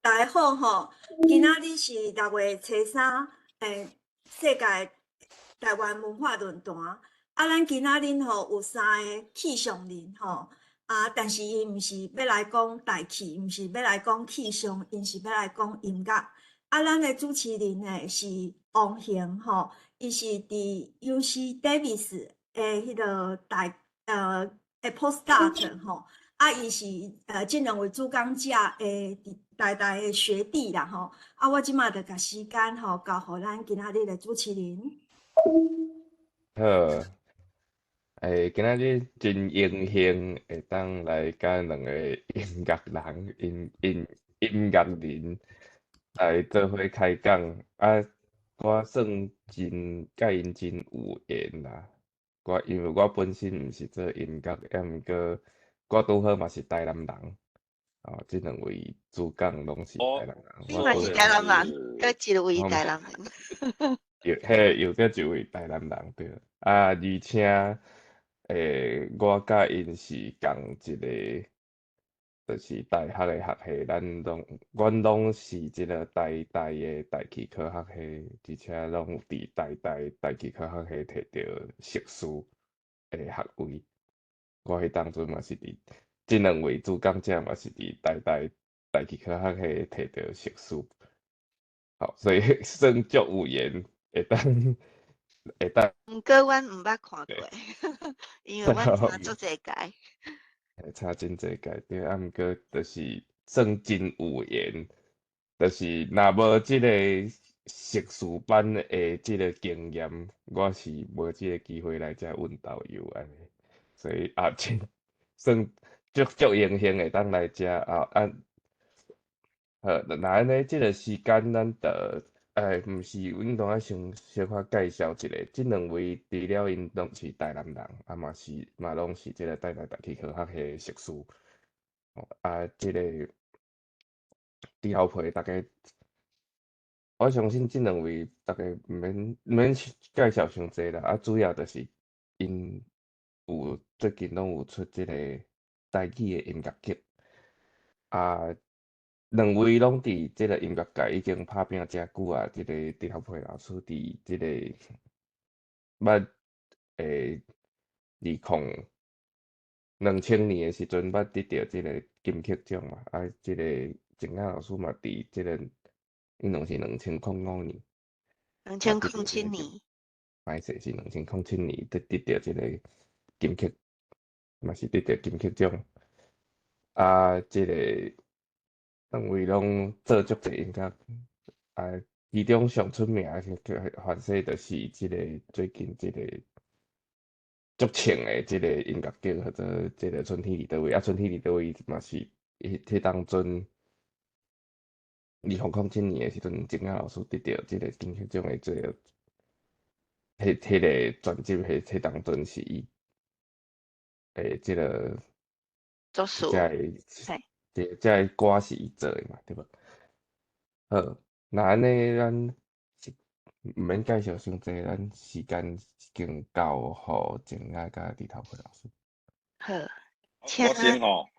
大家好吼，今仔日是6月初3，世界台灣文化論壇。啊，咱今仔日吼有三个氣象人吼，啊，但是𪜶毋是欲來講大氣，毋是欲來講氣象，𪜶是欲來講音樂。啊，咱的主持人呢是王恆吼，伊是佇 UC Davis 的彼个大的 postdoc 吼。啊，伊是這兩位主講者的佇台大的學弟啦吼。啊，我這馬就共時間吼交予咱今仔日的主持人。好，今仔日真榮幸會當來佮兩个音樂人、音樂人來做伙開講。啊，我算真佮𪜶真有緣啦。我因為我本身毋是做音樂，抑毋過我拄好嘛是台南人。哦，這兩位主講攏是台南人。你嘛是台南人，閣一位台南人。又嘿，又閣一位台南人對。啊，而且，我佮𪜶是仝一个，就是大學的學系，阮攏是這个台大的大氣科學系，而且攏有佇台大大氣科學系摕著碩士的學位。我彼當陣嘛是佇，這兩位主講者嘛是佇台大大氣科學系摕著碩士。好，所以算足有緣，會當。毋過阮毋捌看過，因為阮差足濟屆。差真濟屆對，啊，毋過就是算真有緣，就是若無這个碩士班的這个經驗，我是無這个機會來遮阮豆油按呢，所以啊，真算足足榮幸會當來遮啊啊。好，若按呢，這个時間咱就，毋是，阮當愛先小可介紹一下，這兩位除了𪜶攏是台南人，啊嘛是嘛攏是這個台大大氣科學系碩士。啊，這个豬頭皮逐家，我相信這兩位逐家毋免介紹傷濟啦，啊，主要就是𪜶有最近攏有出這個台語的音樂劇，啊。兩位攏佇這個音樂界已經拍拚誠久啊！這個豬頭皮老師佇這個捌2000年的時陣捌得著這個金曲獎嘛，啊，這個鄭雅老師嘛佇這個應當是2005年， 2007年，歹勢是2007年得著這個金曲，嘛是得著金曲獎，啊，這個。兩位攏做足濟音樂，啊，其中上出名的凡勢就是這個最近這個足穿的這個音樂劇，叫做這個春天佇佗位，啊，春天佇佗位嘛是彼當陣2007年的時陣，鄭雅老師得著這個金曲獎的這個，彼個專輯，彼當陣是伊，這個作詞，這個這個歌是伊做的嘛，對無？好，若按呢，咱毋免介紹傷濟，咱時間已經交予鄭雅佮豬頭皮老師。好，請我先吼，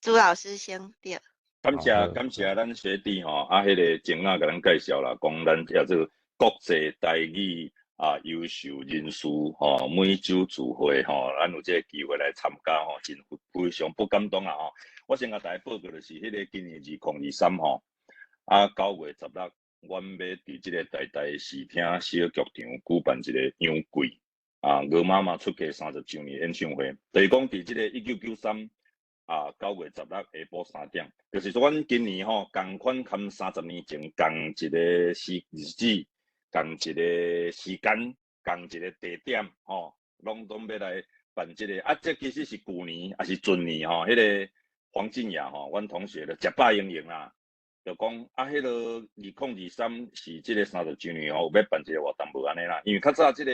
朱老師先對。感謝感謝咱學弟吼，啊，彼個鄭雅共咱介紹啦，講咱叫做國際台語啊優秀人士吼，每週聚會吼，咱有這个機會來參加吼，真非常不敢當啊吼。我先共大家報告就是，彼個今年2023吼，啊9月16，阮欲佇這个台大視聽小劇場舉辦一個楊貴啊鵝媽媽出家30週年演唱會，就是講佇這个1993啊9月16下晡3點，就是說阮今年吼仝款含30年前仝一個時日子，仝一個時間，仝一個地點吼，攏總欲來辦這個啊，這其實是舊年抑是前年吼，彼個黃靜雅吼，阮同學就食飽閒閒啦，就講啊，彼個2023是這個30週年吼，有欲辦一個活動無按呢啦？因為較早這個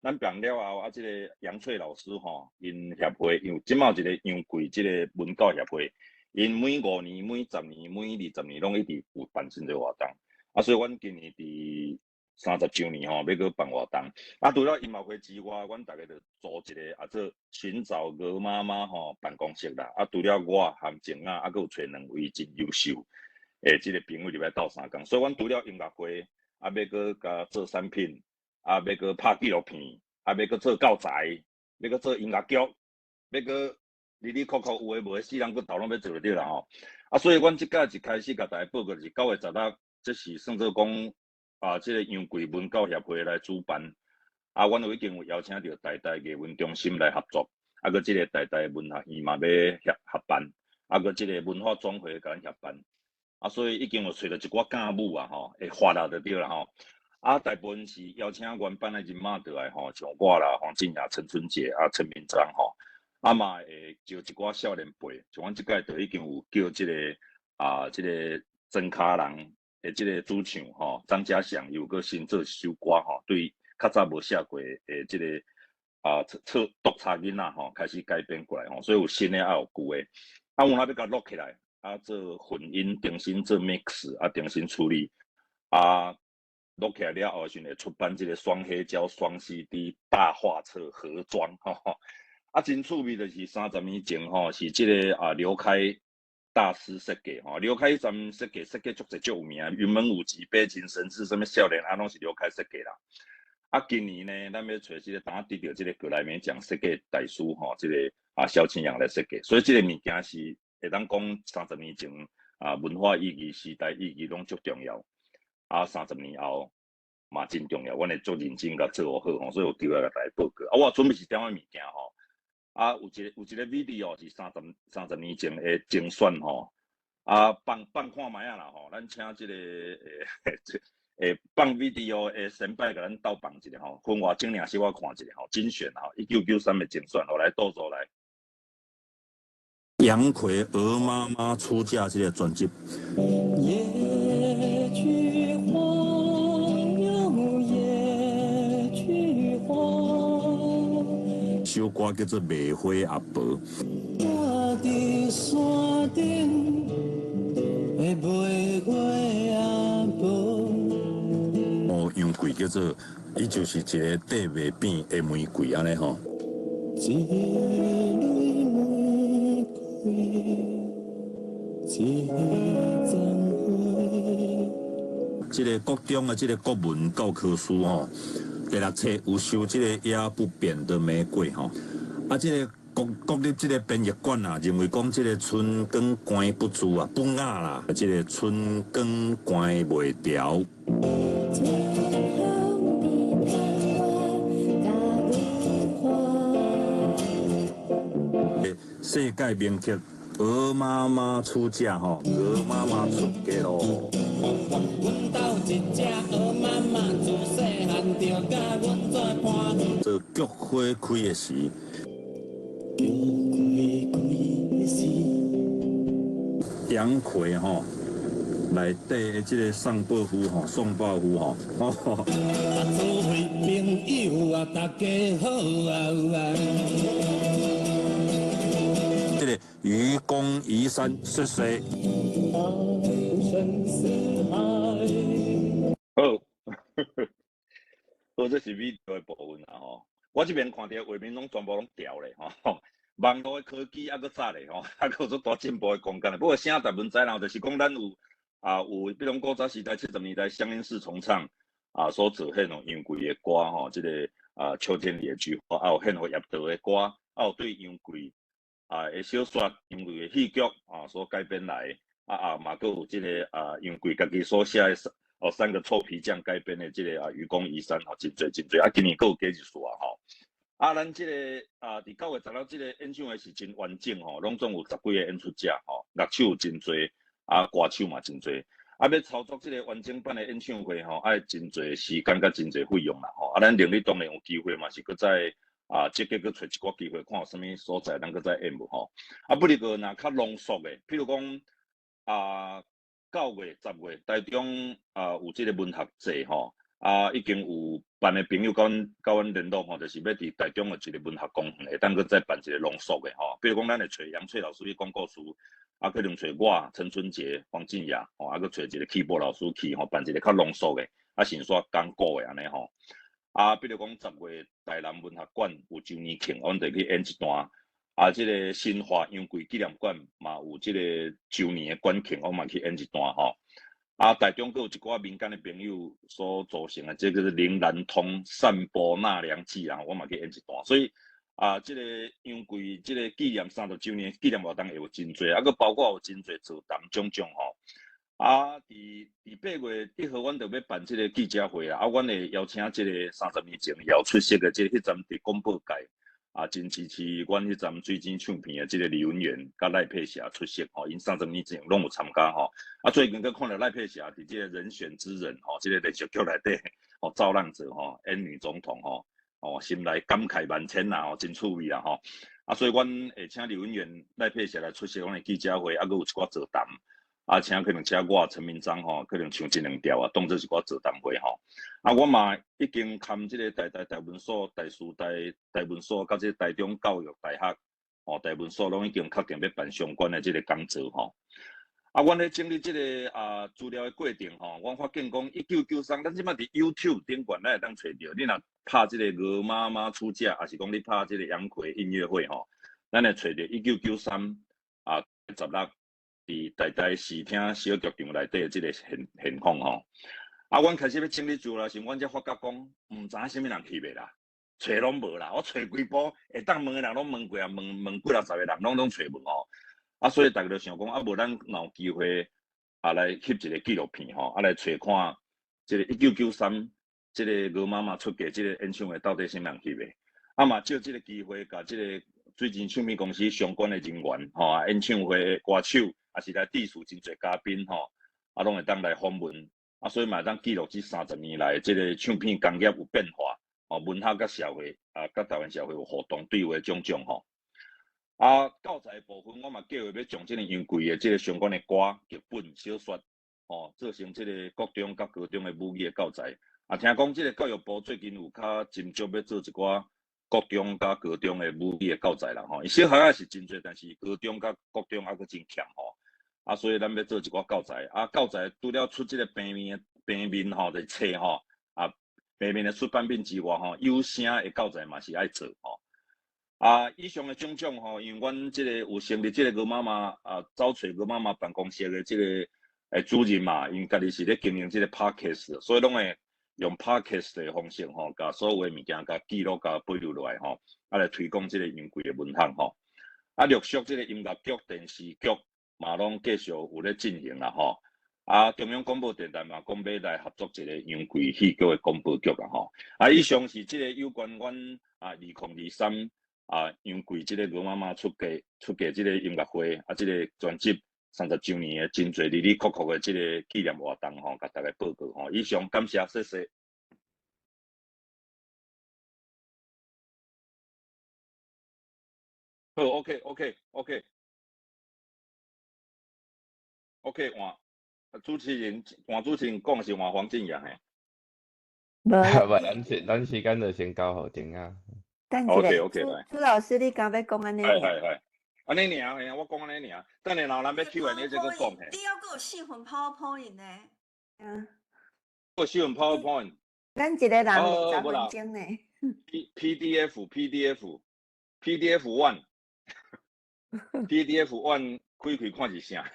咱辦了後，啊，這個楊翠老師吼，𪜶協會因為這馬有一個楊貴這個文教協會，𪜶每5年、每十年、每20年攏一直有辦真濟活動，啊，所以阮今年佇30週年吼，欲閣辦活動，啊，除了音樂會之外，阮逐家就組一个啊做尋找鵝媽媽吼辦公室啦。啊，除了我含靜雅，啊，閣有揣兩位真優秀的這個朋友入來鬥相共，所以阮除了音樂會，啊，欲閣共做產品，啊，欲閣拍紀錄片，啊，欲閣做教材，欲閣做音樂劇，欲閣哩哩扣扣有的無的，死人骨頭攏欲做就對啦吼。啊，所以阮這屆一開始共大家報告是9月16，這是算做講啊，這個楊貴文教協會來主辦，啊，阮有已經有邀請著台大藝文中心來合作，啊，閣這個台大文學院嘛欲協合辦，啊，閣這個文化總會共咱協辦，啊，所以已經有揣著一寡幹部啊吼，會發啦就對啦吼。啊，大部分是邀請原班的人馬倒來吼，像我啦、黃靜雅、陳春杰啊、陳明章吼，啊嘛會招一寡少年輩，像阮這屆就已經有叫這個啊，這個曾卡人的這個主唱吼，張家祥有閣新做一首歌吼，對較早無寫過的這個啊，冊督查囡仔吼，開始改編過來吼，所以有新的也有舊的。啊，有哪欲共錄起來，啊，做混音，重新做 mix，啊，重新處理，啊，錄起來了後，時會出版這個雙黑膠、雙 CD 大畫冊盒裝，吼。啊，真趣味就是30年前吼，是這個啊劉開大師設計吼，劉開陣設計設計足濟足有名，雲門舞集、悲情城市、啥物少年啊，攏是劉開設計啦。啊，今年呢，咱欲揣這個當得著這個格萊美獎設計大師吼，這個啊蕭清揚來設計，所以這個物件是會當講三十年前啊文化意義、時代意義攏足重要。啊，三十年後嘛真重要，阮會足認真共做好吼，所以有機會共大家報告。啊，我準備一點仔物件吼，啊，有一個 video 是三十年前的精選吼，啊，放放看覓仔啦吼，咱請這個會放 video 的先輩共咱鬥放一下吼，分外鐘爾小可看一下吼，精選吼，1993的精選，予來倒數來。楊逵鵝媽媽出嫁這個專輯。野菊花，又野菊花。首歌叫做《賣花阿婆》。我佇山頂的賣花阿婆。哦，楊貴叫做，伊就是一個缀袂扁的玫瑰按呢吼。一蕊玫瑰，一丛花。這個國中的這個國文教科書吼，第六冊有收這個壓不扁的玫瑰吼。啊，這個國國立這個編譯館啊，認為講這個春光關不住啊，不雅啦，這個春光關袂牢。最紅的曇花，世界名曲《鵝媽媽出嫁》吼，鵝媽媽出嫁囉。阮兜一隻鵝媽媽，自細漢就佮阮做伴。做菊花開的時，菊花開的時，楊逵吼內底的這個宋伯父吼，宋伯父吼，啊，諸位朋友啊，大家好啊！這個愚公移山，謝謝。海。好，好，這是 video 的部分啦吼。我這邊看著畫面攏全部攏調咧吼，網路的科技猶閣早咧吼，猶閣有足大進步的空間咧。不過聲大部分知啦，就是講咱有啊有，比如講古早時代70年代鄉音四重唱啊所做獻予楊貴的歌吼，這個啊秋天裡的菊花，啊有獻予葉德的歌，啊有對楊貴啊的小說、楊貴的戲劇啊所改編來，啊啊嘛閣有這個啊楊貴家己所寫的哦三個臭皮匠改編的這個啊愚公移山吼，真濟真濟，啊今年閣有加一束啊吼。啊，咱這個啊，佇9月16這個演唱會是真完整吼，攏總有十幾個演出者吼，樂手真濟，啊歌手嘛真濟。啊，欲操作這個完整版的演唱會吼，愛真濟時間佮真濟費用啦吼。啊，咱明日當然有機會嘛，是閣再啊積極閣揣一寡機會，看有啥物所在，咱閣再演無吼。啊，不過若較濃縮的，譬如講啊，9月、10月，台中啊有這個文學節吼。啊，已經有辦的朋友佮阮聯絡吼，就是欲佇台中的一個文學公園，會當閣再辦一個濃縮的吼。比如講，咱會揣楊翠老師去講故事，啊，可能揣我陳春杰、黃靜雅吼，啊，閣揣一個 keyboard 老師去吼，辦一個較濃縮的，啊，先煞講古的按呢吼。啊，比如講十月台南文學館有周年慶，阮就去演一段。啊，這个新化楊貴紀念館嘛有這个周年的館慶，我嘛去演一段吼。啊，台中閣有一寡民間的朋友所組成的，這个靈南通散步納涼祭啊，我嘛去演一段。所以啊，這个楊貴這个紀念30週年紀念活動會有真濟，啊，閣包括有真濟座談種種吼。啊，佇8月1號，阮就欲辦這个記者會啊，啊，阮會邀請這个30年前也有出席的這个彼陣佇廣播界。啊，真支持阮彼陣水晶唱片的這个李文源佮賴佩霞出席吼，𪜶30年前攏有參加吼。啊，最近閣看著賴佩霞佇這个人選之人吼，這个連續劇內底吼，造浪者吼，演女總統吼，哦，心內感慨萬千啦吼，真趣味啦吼。啊，所以阮會請李文源、賴佩霞來出席阮的記者會，啊，閣有一寡座談。啊，請可能請我陳明章吼，可能唱一兩調啊，當做一寡座談會吼。啊，我嘛已經含這个台大台文所、台師大台文所，佮這个台中教育大學吼，台文所攏已經確定欲辦相關的這个講座吼。啊，阮咧整理這个資料的過程吼，阮發現講1993，咱這擺佇 YouTube 頂懸，咱會當揣著。你若拍這个鵝媽媽出嫁，抑是講你拍這个楊逵音樂會吼，咱會揣著1993啊16。佇台大視聽小劇場內底的這个現況吼，啊，阮開始欲整理資料時，阮才發覺講，毋知影啥物人去袂啦，揣攏無啦，我揣規晡，會當問的人攏問過啊，問問幾若十个人，攏攏揣無吼。啊，所以逐家就想講，啊，無咱若有機會啊，來翕一个紀錄片吼，啊，來揣看這个1993這个鵝媽媽出嫁這个演唱會到底啥物人翕的，啊嘛藉這个機會，共這个水晶唱片公司相關的人員吼，啊，演唱會的歌手，也是來致辭真濟嘉賓吼，啊，攏會當來訪問，啊，所以嘛會當記錄這30年來這个唱片工業有變化，吼，文學佮社會啊，佮台灣社會有互動對話種種吼。啊，教材部分我嘛計劃欲將這个楊貴的這个相關的歌、劇本、小說，吼，做成這个國中佮高中的母語的教材。啊，聽講這个教育部最近有較斟酌欲做一寡國中佮高中的母語的教材啦吼，伊小學仔是真濟，但是高中佮國中猶閣真欠吼。啊，所以咱欲做一寡教材，啊，教材除了出這个平面的平面吼，就是冊吼，啊，平面的出版品之外吼，有聲的教材嘛是愛做吼。啊，以上的種種吼，因為阮這个有成立這个鵝媽媽啊，走揣鵝媽媽辦公室的這个主任嘛，𪜶家己是咧經營這个 Podcast，所以攏會用 Podcast 的方式吼，共所有的物件共記錄、共保留落來吼，啊來推廣這个楊貴的文學吼。啊，陸續這个音樂劇、電視劇嘛，攏繼續有咧進行啦吼。啊，中央廣播電臺嘛，講欲來合作一個楊貴戲劇的廣播劇啦吼。啊，以上是這个有關阮啊2023啊楊貴這個鵝媽媽出嫁出嫁這個音樂會啊，這个專輯30週年的真濟哩哩扣扣的這个紀念活動吼，共大家報告吼。以上感謝，謝謝。好，OK，OK，OK，OK，換主持人，換主持人講是換黃靜雅嘿。無，無，咱時間就先交予靜啊。等一下， OK，OK，朱來。朱老師，你敢欲講按呢係爾？係係，按呢爾嘿，我講按呢爾。等下若有人欲 Q&A 再閣講嘿。你猶閣有四份 PowerPoint 呢？啊。有四份 PowerPoint。咱一個人哦，無啦。二十分鐘呢。 P PDF PDF PDF one PDF one 開開看是啥？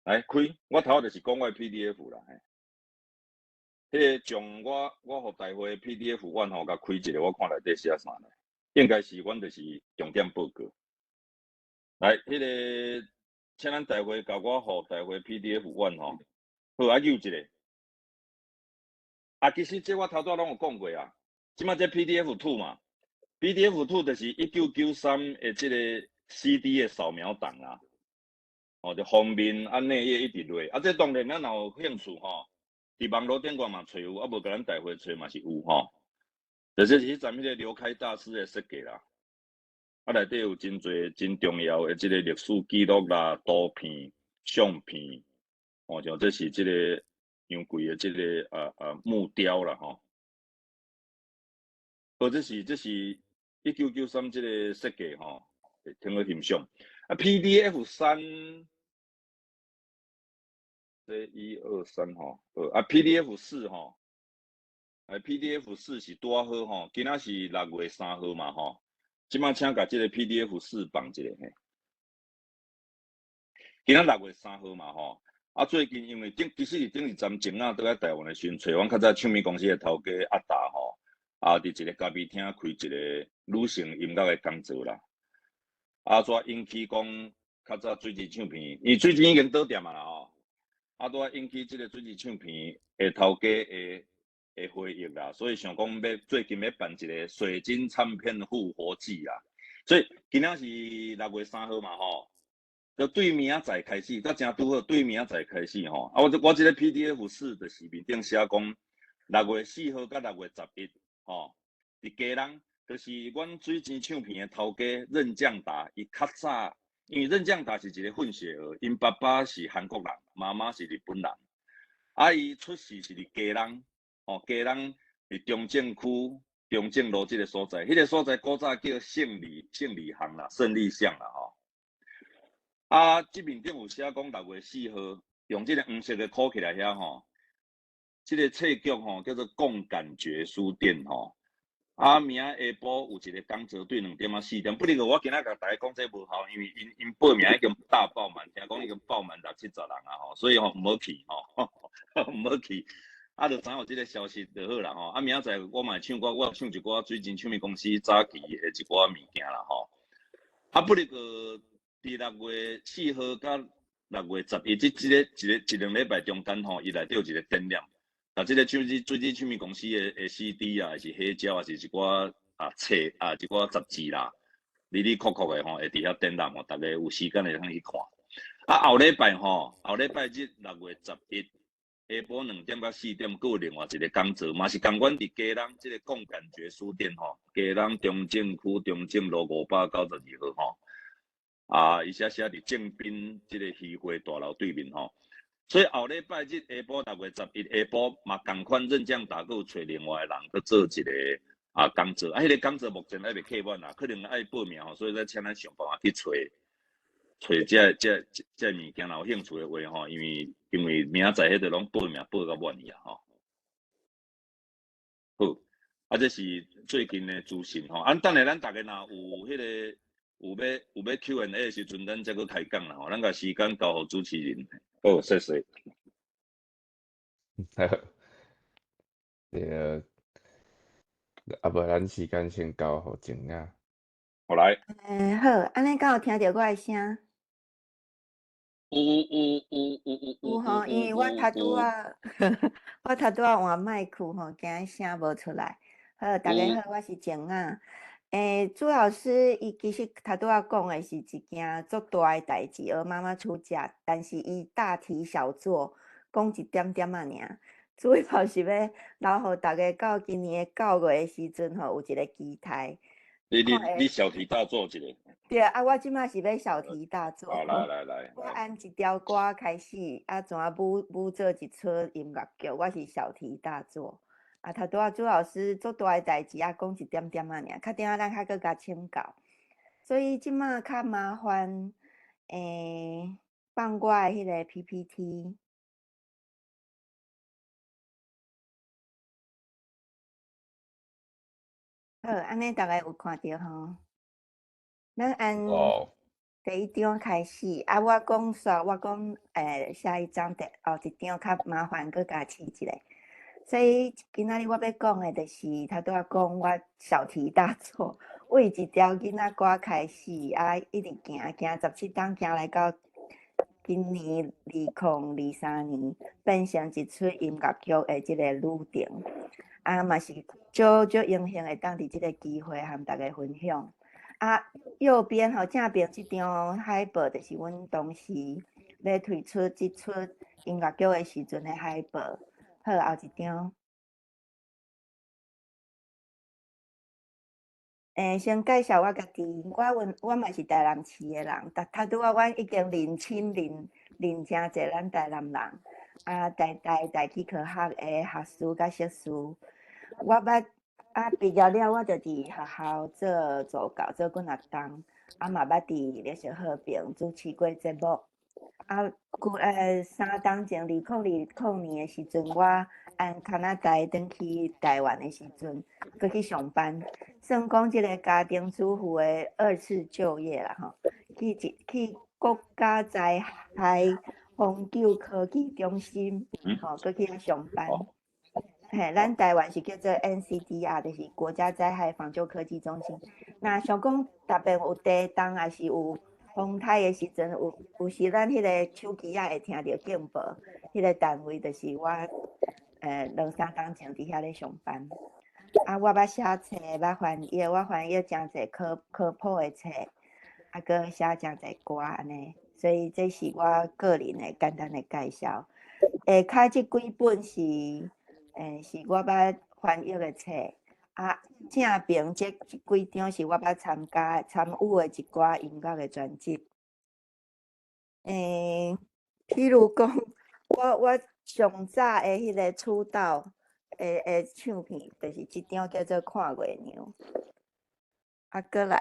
來開，我頭就是講我的 PDF 啦。嘿，彼个將我予大會 PDF one 吼，共開一下，我看內底寫啥咧？應該是阮就是重點報告。來，彼个請咱大會共我予大會 PDF one 吼，好啊，又一个。啊，其實這我頭拄攏有講過啊。這擺這 PDF two 嘛，PDF two 就是1993的這個 CD 的掃描檔啊。哦，就封面啊，內頁一直落。啊，這當然咱若有興趣吼，佇網路頂懸嘛揣有，啊無共咱大會揣嘛是有吼。就是彼陣彼个劉開大師的設計啦。啊，內底有真濟真重要的這個歷史記錄啦、圖片、相片，哦，像這是這個楊貴的這个木雕啦吼。哦，這是1993這個設計吼，聽去欣賞。啊，PDF 三，這一二三吼，啊，PDF 四吼，哎，PDF 四是拄仔好吼，今仔是6月3號嘛吼。這馬請共這个 PDF 釋放一下嘿。今仔6月3號嘛吼，啊最近因為頂其實是頂一站前仔倒來台灣的時陣，揣阮較早唱片公司的頭家阿達吼，啊佇一个咖啡廳開一个女性音樂的講座啦。啊，煞引起講較早水晶唱片，因為水晶已經倒店啊啦吼，啊拄仔引起這个水晶唱片的頭家的回憶啦，所以想講欲最近欲辦一个水晶唱片復活祭啦，所以今仔是6月3號嘛吼。就對明仔載開始，閣誠拄好對明仔載開始吼。啊，我這个 PDF 四就是面頂寫講6月4號佮6月11吼，佇基隆，就是阮水晶唱片的頭家任將達，伊較早，因為任將達是一个混血兒，𪜶爸爸是韓國人，媽媽是日本人。啊，伊出世是佇基隆，吼，基隆佇中正區中正路這个所在，彼个所在古早叫勝利巷啦，勝利巷啦吼。啊，這面頂有寫講6月4號，用這个黃色的箍起來遐吼，這个冊局吼叫做共感覺書店吼。啊，明仔下晡有一个講座，對2點仔4點。不過我今仔共大家講這無效，因為𪜶報名已經大爆滿，聽講已經爆滿六七十人啊吼，所以吼毋好去吼，毋好去。啊，就知影有這个消息就好啦吼。啊，明仔載我嘛會唱歌，我唱一寡水晶唱片公司早期的一寡物件啦吼。啊，不過佇6月4號佮6月11，這個一個一兩禮拜中間吼，伊內底有一个展覽，共這个唱水晶唱片公司的 CD 啊，還是黑膠，還是一寡啊冊啊，一寡雜誌啦，哩哩扣扣的吼，會佇遐展覽吼，逐家有時間會通去看。啊，後禮拜吼，後禮拜日6月11下晡2點到4點，閣有另外一个講座，嘛是仝款佇基隆這个共感覺書店吼，基隆中正區中正路592號吼。啊，伊寫寫佇正濱這个漁會大樓對面吼，所以後禮拜日下晡6月11下晡嘛仝款任將達閣有揣另外的人閣做一个啊講座，啊，彼个講座目前還未客滿啦，可能愛報名吼，所以再請咱想辦法去揣揣這物件，若有興趣的話吼，因為明仔載彼个攏報名報甲滿去啊吼。好，啊，這是最近的資訊吼，啊，等下咱逐家若有彼个。有欲 Q&A 的時陣，咱才閣開講啦吼。咱共時間交予主持人。好，謝謝。好，對，啊無咱時間先交予靜雅。好來。好，按呢敢有聽著我的聲？有有有有有有吼，因為我頭拄仔換麥克吼，驚聲無出來。好，大家好，我是靜雅。朱老師伊其實頭拄仔講的是一件足大的代誌，鵝媽媽出嫁，但是伊大題小做，講一點點仔爾，主要是欲留予逐家到今年9月的時陣吼，有一个期待。你小題大做一下。對啊，我這馬是欲小題大做。好，來來來。我按一條歌開始，啊，怎啊舞做一齣音樂劇，我是小題大做。啊，頭拄仔朱老師足大的代誌啊，講一點點仔爾，較等仔咱較閣共請教。所以這馬較麻煩，放我的彼个 PPT。好，按呢逐家有看著吼？咱按第一張開始，啊，我講煞，我講，下一張第一張較麻煩，閣共試一下。所以今仔日我欲講的，就是頭拄仔講我小題大做，為一條囡仔歌開始，啊，一直行行17冬，行來到今年2023年，變成一齣音樂劇的這个旅程，啊，嘛是足足榮幸會當佇這个機會和大家分享。啊，右邊吼正邊這張海報，就是阮當時咧推出這齣音樂劇的時陣的海報。好，後一張。先介紹我家己，我嘛是台南市的人，但頭拄仔阮已經認親認誠濟咱台南人，啊，台大台語科學的學士佮碩士，我捌啊畢業了，我就佇學校做助教做幾若冬，啊嘛捌佇綠色和平主持過節目。啊，舊3冬前，2020年的時陣，我按加拿大轉去台灣的時陣，閣去上班，算講這个家庭主婦的二次就業啦吼。去國家災害防救科技中心，吼，閣去遐上班。嘿，咱台灣是叫做 NCDR，就是國家災害防救科技中心。若想講特別有地動，抑是有風颱的時陣，有時咱彼个手機仔會聽著警報，彼个單位就是我，兩三冬前佇遐咧上班。啊，我捌寫冊，捌翻譯，我翻譯誠濟科普的冊，啊，閣寫誠濟歌按呢，所以這是我個人的簡單的介紹。下跤這幾本是我捌翻譯的冊，啊，正爿這幾張是我捌參加參與的一寡音樂的專輯。譬如講，我上早的彼个出道的唱片，就是這張叫做《看月娘》。啊，閣來，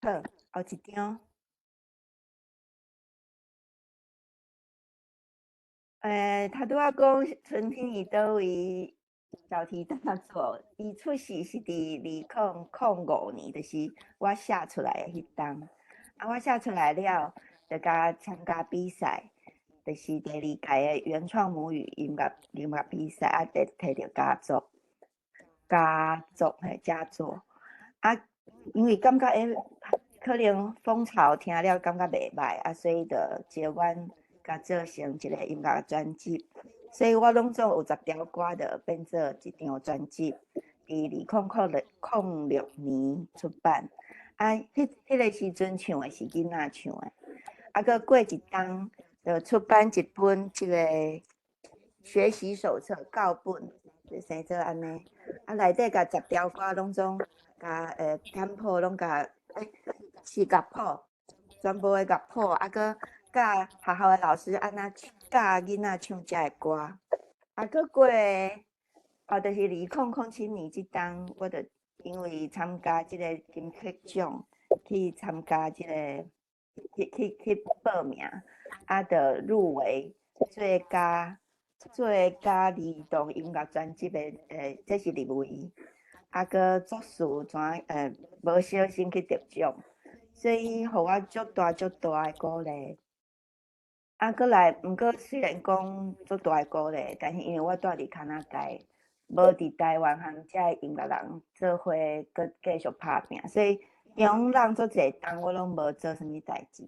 好，後一張。頭拄仔講春天佇佗位小題大做，伊出世是佇2005年，就是我寫出來的彼冬。啊，我寫出來了，就共參加比賽，就是第二屆的原創母語音樂比賽，啊，得摕著佳作，佳作嘿，佳作。啊，因為感覺可能風潮聽了感覺袂䆀，啊，所以就招阮共做成一个音樂專輯，所以我攏總有10條歌，就變做一張專輯，佇2006年出版。啊，彼个時陣唱的是囡仔唱的，啊，閣過一冬就出版一本這个學習手冊教本，就生做按呢。啊，內底共10條歌攏總共簡譜攏共，是樂譜，全部的樂譜，啊，閣教學校的老師按怎教囡仔唱這个歌。啊，閣過，哦，就是2007年這冬，我就因為參加這个金曲獎，去參加這个，去報名，啊，就入圍最佳兒童音樂專輯的，這是入圍。啊，閣作詞怎無小心去得獎，所以予我足大足大的鼓勵。啊，閣來，毋過雖然講足大的鼓勵，但是因為我住佇加拿大，無佇台灣和遮的音樂人做伙，閣繼續拍拚，所以中人足濟冬我攏無做啥物代誌，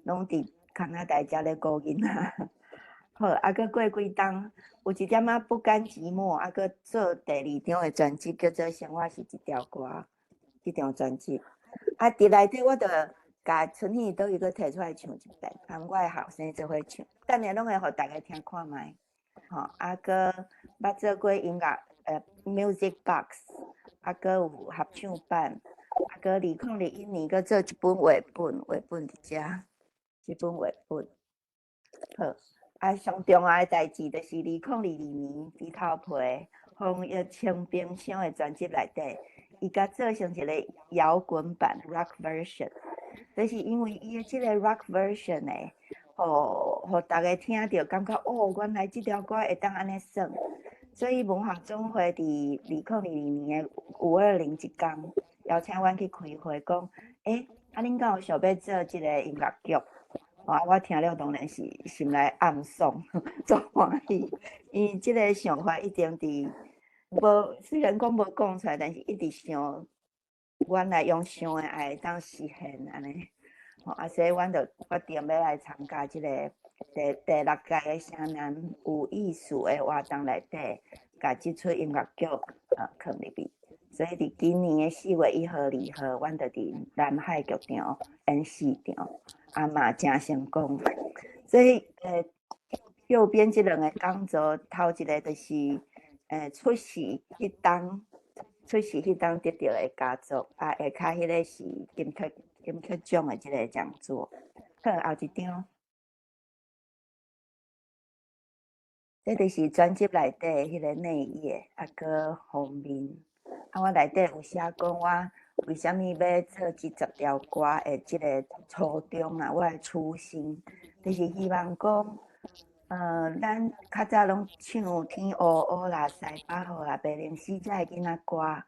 攏佇加拿大遮咧顧囡仔。好，啊，閣過幾冬，有一點仔不甘寂寞，啊，閣做第二張的專輯，叫做《生活是一條歌》，這張專輯。啊，佇內底我就共春天佗位閣提出來唱一遍，和我的後生做伙唱，等下攏會予大家聽看覓。吼，啊，閣捌做過音樂，music box，啊，閣有合唱版，啊，閣2021年閣做一本繪本，繪本佇遮，這本繪本。好，啊，上重要的代誌就是2022年豬頭皮防疫清冰箱的專輯內底，伊共做成一个搖滾版 rock version，就是因為伊的這个 rock version 呢，予大家聽著感覺哦，原來這條歌會當按呢耍，所以文化總會佇2022年的520這工邀請阮去開會，講，啊，恁敢有想欲做這个音樂劇？啊，我聽了當然是心內暗爽，足歡喜，因為這个想法一定佇無，雖然講無講出來，但是一直想，原來用想的會當實現按呢。吼，啊，所以阮就決定欲來參加這个第六屆的城南有藝術的活動內底，共這齣音樂劇囥入去。所以佇今年的4月1號、2號，阮就佇南海劇場演四場，啊嘛誠成功。所以右邊這兩個講座，頭一个就是出世彼冬得著的佳作，啊，下跤彼个是金曲獎的這个講座。好，後一張，這就是專輯內底彼个內頁，啊，閣封面。啊，我內底有寫講我為啥物欲做這十條歌的這个初衷啊，我的初心，就是希望講，咱較早攏唱天烏烏啦、西北雨啦、白靈死這的囡仔歌，啊，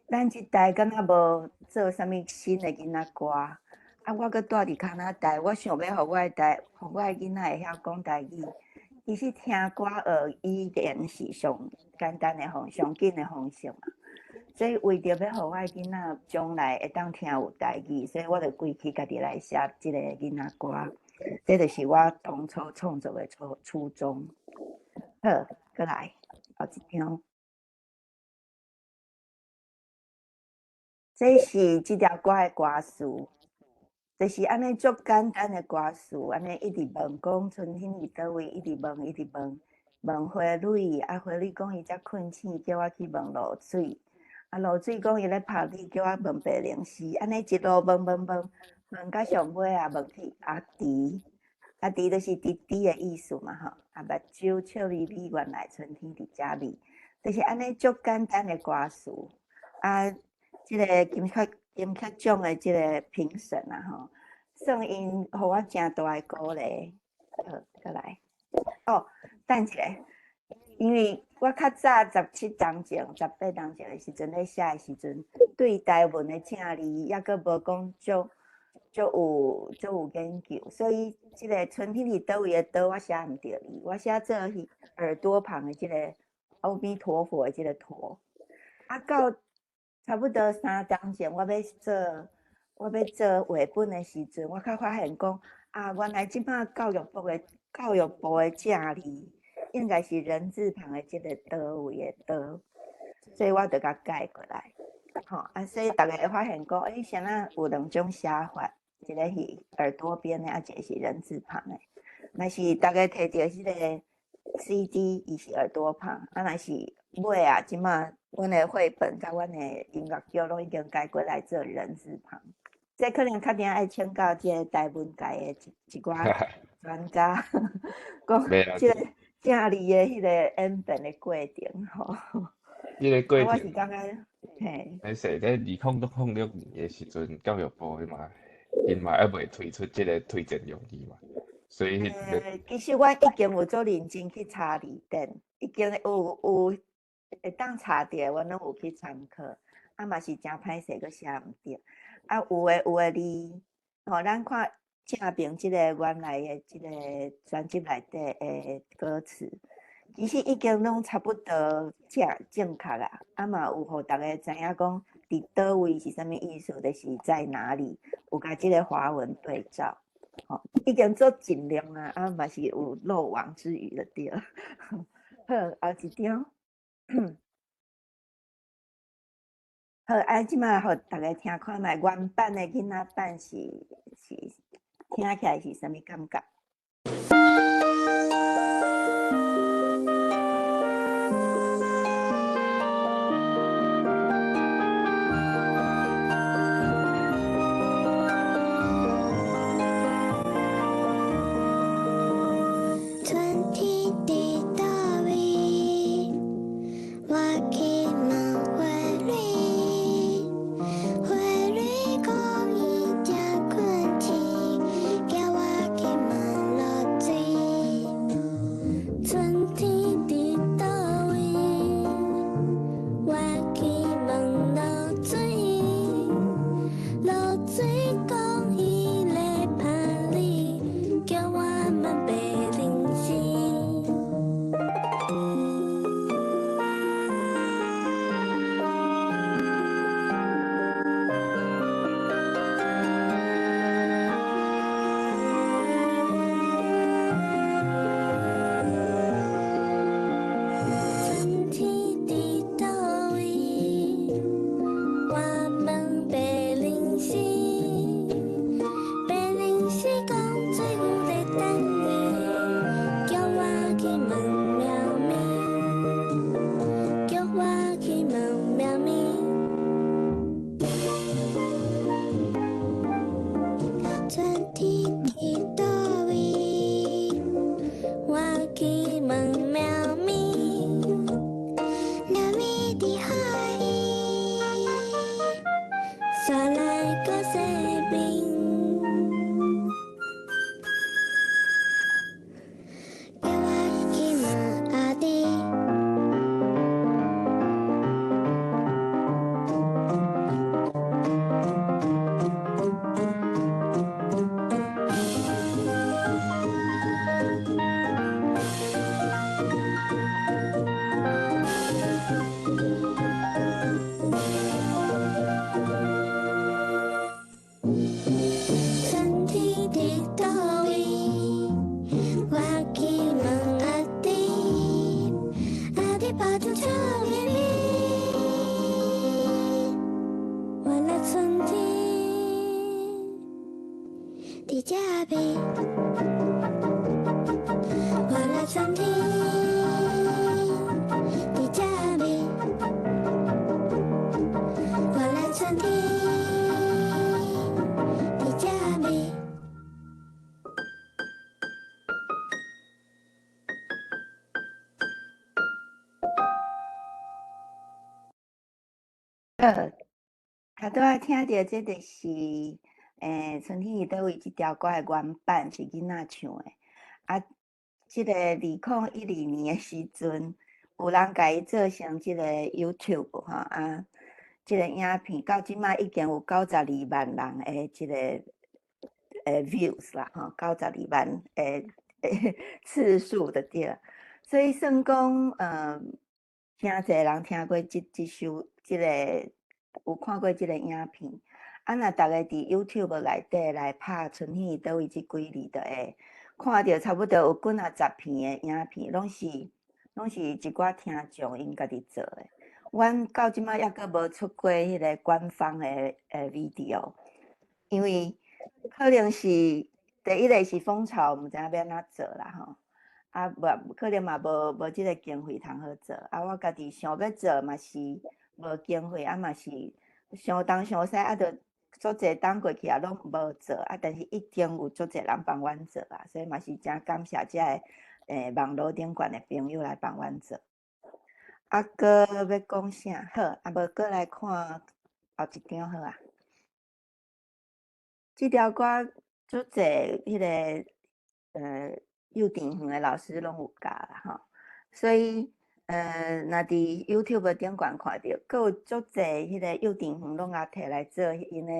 咱這代敢若無做啥物新的囡仔歌，啊，我閣住佇加拿大，我想欲予我的台，予我的囡仔會曉講台語。其實聽歌學語言是上簡單的方、上緊的方式嘛。所以為著欲予我的囡仔將來會當聽有台語，所以我就規氣家己來寫這个囡仔歌。這就是我當初創作的初衷。好，閣來後一張。這是這條歌的歌詞，就是按呢足簡單的歌詞，按呢一直問講春天佇佗位，一直問，一直問，問花蕊，啊花蕊講伊才困醒，叫我去問露水，啊露水講伊咧曝日，叫我問白靈絲，按呢一路問問問，問到上尾啊問去阿弟，阿弟就是弟弟的意思嘛吼，啊目睭笑眯眯，原來春天佇遮味，就是按呢足簡單的歌詞，啊。這个金曲獎的這个評審啊吼，算𪜶予我誠大的鼓勵。好，閣來。哦，等一下，因為我較早17冬前、18冬前的時陣咧寫的時陣，對台文的正字猶閣無講足足有足有研究，所以這个春天佇佗位的佗我寫毋著字，我寫做耳朵旁的這个阿彌陀佛的這个陀，啊到差不多3冬前，我欲做繪本的時陣，我才發現講啊，原來這擺教育部的正字應該是人字旁的這个佗位的佗，所以我就共改過來。吼啊，所以逐家會發現講，欸，啥物有兩種寫法，一个是耳朵邊的，啊，一个是人字旁的。若是逐家提著彼个 CD，伊是耳朵旁，啊，若是尾啊，這擺阮的繪本佮阮的音樂劇攏已經改過來做人字旁。這可能較定愛請教這个台文界的一寡專家，講這个正字的彼个演變的過程吼。這个過程，我是感覺，嘿。歹勢，這2006年的時陣，教育部嘛，𪜶嘛猶未推出這个推薦用語嘛，所以其實我已經有做認真去查字典，已經有會當查著，我攏有去參考，啊嘛是誠歹勢，閣寫毋著。啊，有的字，吼，咱看正爿這个原來的這个專輯內底的歌詞，其實已經攏差不多正確啦。啊嘛有予逐家知影講，佇佗位是啥物意思，就是在哪裡，有共這个華文對照，吼，已經做盡量啊，啊嘛是有漏網之魚就對。好，後一張。好，啊，這擺予逐家聽看覓，原版的囡仔版是聽起來是啥物感覺？春天佇佗位，我去問花蕊，花蕊講伊正困醒，叫我去問原來春天佇這味，原來春天佇這味。好，頭拄仔聽著這就是，春天佇佗位這條歌的原版是囡仔唱的。啊，這个2012年的時陣，有人共伊做成這个 YouTube 吼，啊，這个影片到這擺已經有92萬人的這个views 啦，吼，92萬的次數就對了。所以算講，誠濟人聽過這首，這个有看過這个影片。啊，若逐家佇 YouTube 內底來拍春天佇佗位這幾字，就會看著差不多有幾若十片的影片，攏是一寡聽眾𪜶家己做的。阮到這擺猶閣無出過彼个官方的 video，因為可能是第一个是風潮，毋知影欲按怎做啦吼。啊，無可能嘛無這个經費通好做。啊，我家己想欲做嘛是無經費，啊嘛是想東想西，啊，就足濟冬過去啊，攏無做啊。但是已經有足濟人幫阮做啊，所以嘛是誠感謝這个網路頂懸的朋友來幫阮做。啊，閣欲講啥？好，啊無閣來看後一張好啊。這條歌足濟彼个幼稚園的老師攏有教啦吼，所以若佇 YouTube 頂懸看著，閣有足濟彼个幼稚園攏共提來做𪜶的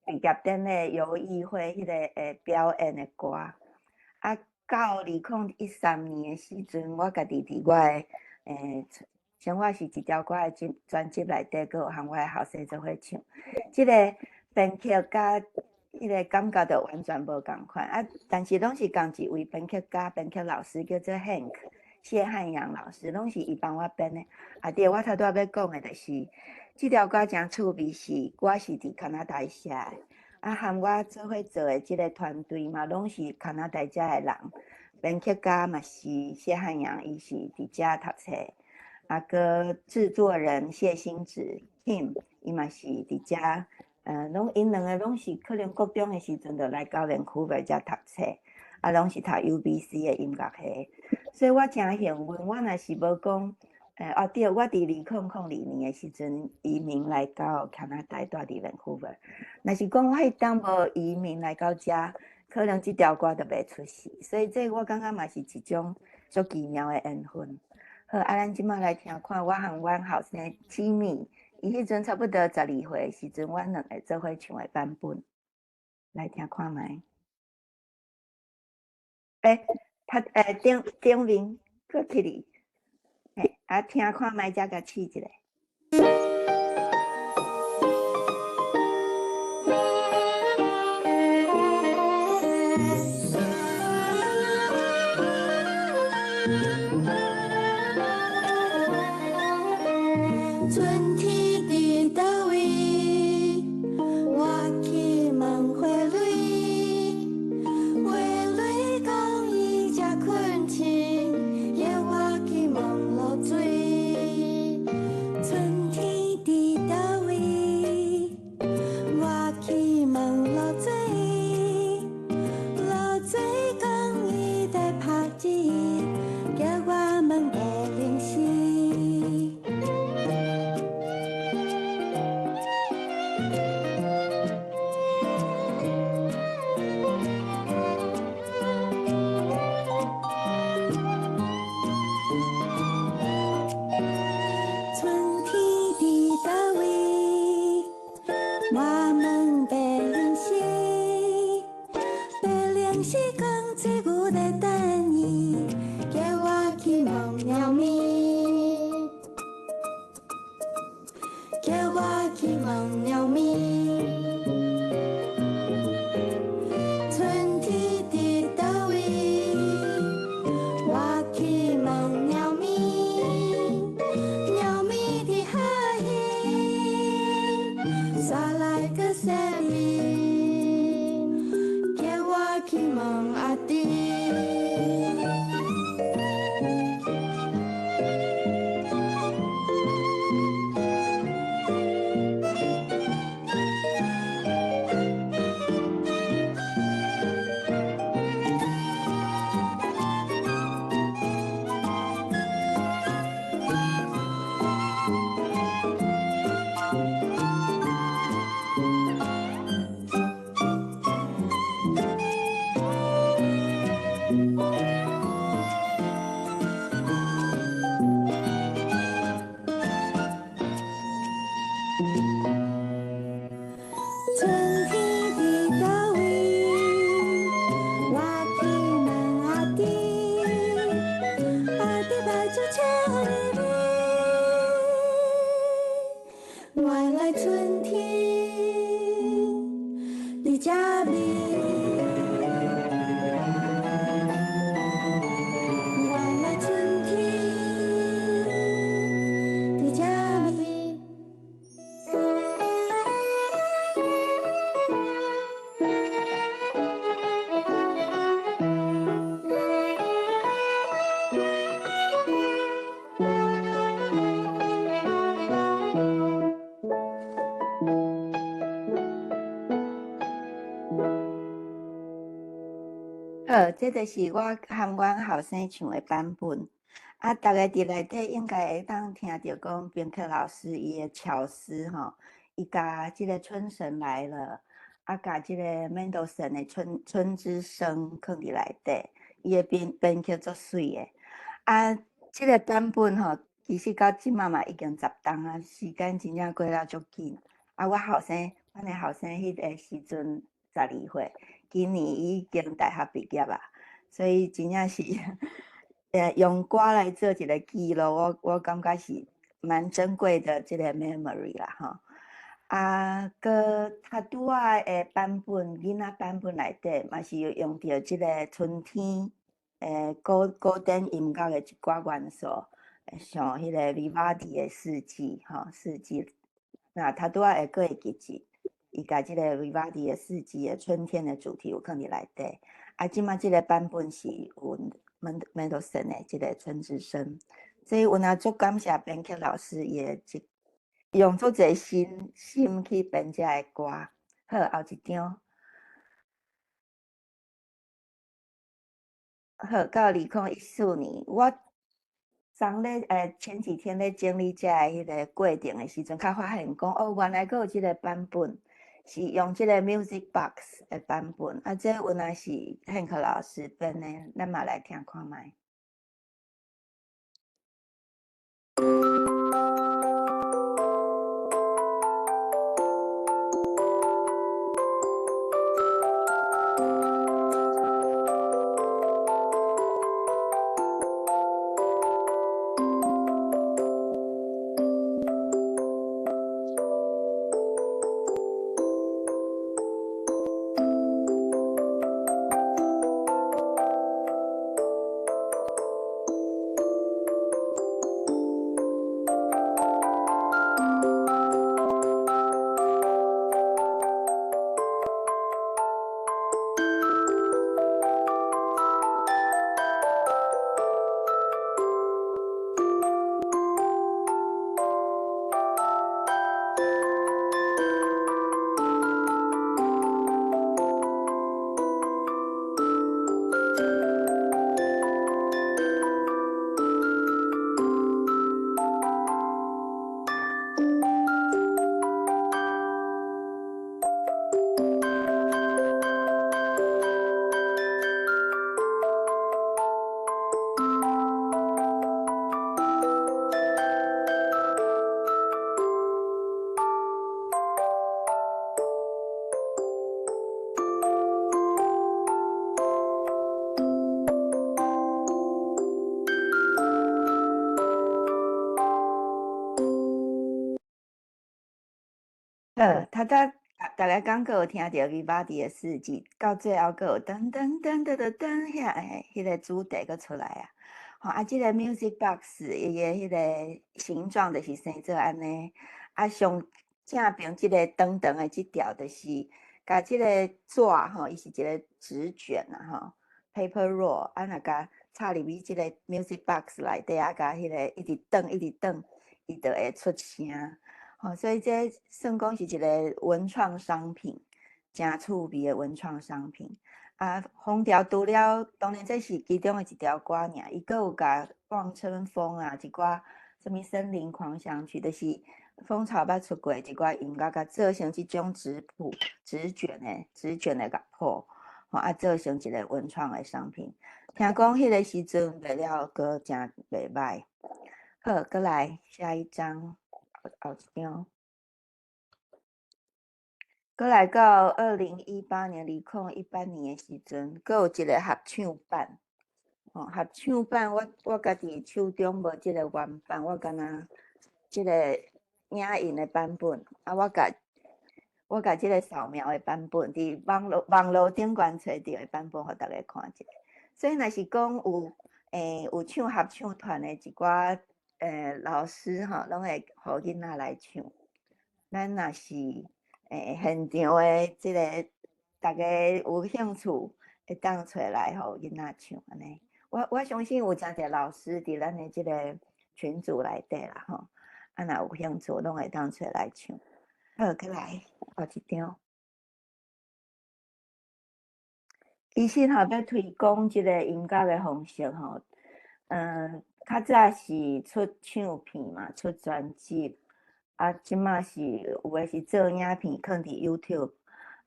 畢業典禮遊藝會彼個表演的歌。啊，到2013年的時陣，我家己佇我的生活是一條歌的專輯內底，閣有和我的後生做伙唱。這个編曲佮彼个感覺就完全無仝款啊，但是攏是仝一位編曲家、編曲老師，叫做 Hank 謝漢陽老師，攏是伊幫我編的。啊，對，我頭拄仔欲講的就是，這條歌誠趣味，是我是佇加拿大寫的，啊，和我做伙做的這个團隊嘛，攏是加拿大遮的人，編曲家嘛是謝漢陽，伊是佇遮讀冊，啊，閣製作人謝新植 Kim，伊嘛是佇遮。攏𪜶兩个攏是可能國中的時陣就來到 Vancouver 遮讀冊，啊，攏是讀 UBC 的音樂系，所以我誠幸運，我若是無講，哦對，我佇2002年的時陣移民來到加拿大，住佇 Vancouver。若是講我彼當無移民來到遮，可能這條歌就袂出世。所以這我感覺嘛是一種足奇妙的緣分。好，啊，咱這擺來聽看，我和阮後生姊妹。伊彼陣差不多12歲的時陣，阮兩个做伙唱的版本，來聽看覓。欸，頂頂面閣起哩，欸，啊，聽看覓，才共試一下。春天佇佗位，我去問花蕊，花蕊講伊正睏醒，叫我去問露水。春天佇佗位，我去問露水，露水講伊在拍子，叫我問白靈絲。春天佇佗位，我問白靈絲，白靈絲講水牛在等伊，叫我去問貓咪，叫我去問貓咪。春天佇佗位，我去問貓咪，貓咪佇下魚，煞來閣洗面，叫我去問己。春天佇佗位？我去問阿弟，阿弟目睭笑眯眯。原來春天佇這暝。原來春天佇這暝。好，這就是我和阮後生唱的版本。啊，逐家佇內底應該會當聽著講，編曲老師伊的巧思吼，伊共這个春神來了，啊，共這个門德森的春之聲囥佇內底，伊的編曲足媠的。啊，這个版本吼，其實到這馬嘛已經十冬啊，時間真正過了足緊。啊，我後生，阮的後生彼个時陣12歲，今年已經大學畢業啊，所以真正是，用歌來做一個記錄，我感覺是蠻珍貴的這個 memory 啦吼。啊，閣較拄仔的版本，囡仔版本內底嘛是有用著這個春天，古典音樂的一寡元素，像彼個 Vivaldi 的四季吼，四季。那他拄仔會閣會記住，伊共這個 Vivaldi 的四季的春天的主題有囥佇內底。啊，這馬這個版本是有門德森的這個春之聲，所以阮也足感謝編曲老師伊的這用足濟心去編這个歌。好，後一張。好，到2014年，我昨咧前幾天咧整理這个彼个過程的時陣，才發現講哦，原來閣有這個版本，是用這個 Music Box 的版本。啊，這原來是漢克老師編的，咱嘛來聽看覓。好，頭拄逐家敢閣有聽著 Vivaldi 的四季，到最後閣有噔噔噔噔噔噔，遐个彼个主題閣出來啊！吼，啊，這個 Music Box 伊的彼个形狀就是生做按呢，啊，上正邊這個長長的這條就是共這個紙吼，伊是一個紙卷啊吼， paper roll，啊，若共插入去這个 music box 內底，啊，共彼个一直轉一直轉，伊就會出聲。吼，所以這算講是一个文創商品，誠趣味的文創商品。啊，風潮除了當然這是其中的一條歌爾，伊閣有共望春風啊，一寡啥物森林狂想曲，就是風潮捌出過一寡音樂，共做成這種紙譜、紙卷的樂譜，吼啊，做成一个文創的商品。聽講彼个時陣賣了閣誠袂䆀。好，閣來下一張，後一張。閣來到2018年，2018年的時陣，閣有一个合唱版。吼，合唱版我家己手中無這个原版，我干焦這个影印的版本。啊，我共這个掃描的版本，佇網路頂懸揣著的版本，予大家看一下。所以，若是講有唱合唱團的一寡老師吼，攏會予囡仔來唱。咱若是現場的這个，大家有興趣，會當揣來予囡仔唱按呢。我相信有誠濟老師佇咱的這个群組內底啦吼，啊，若有興趣，攏會當揣來唱。好，閣來後一張。其實吼，欲推廣這个音樂的方式吼，較早是出唱片嘛，出專輯，啊，這馬是有的是做影片，囥佇 YouTube。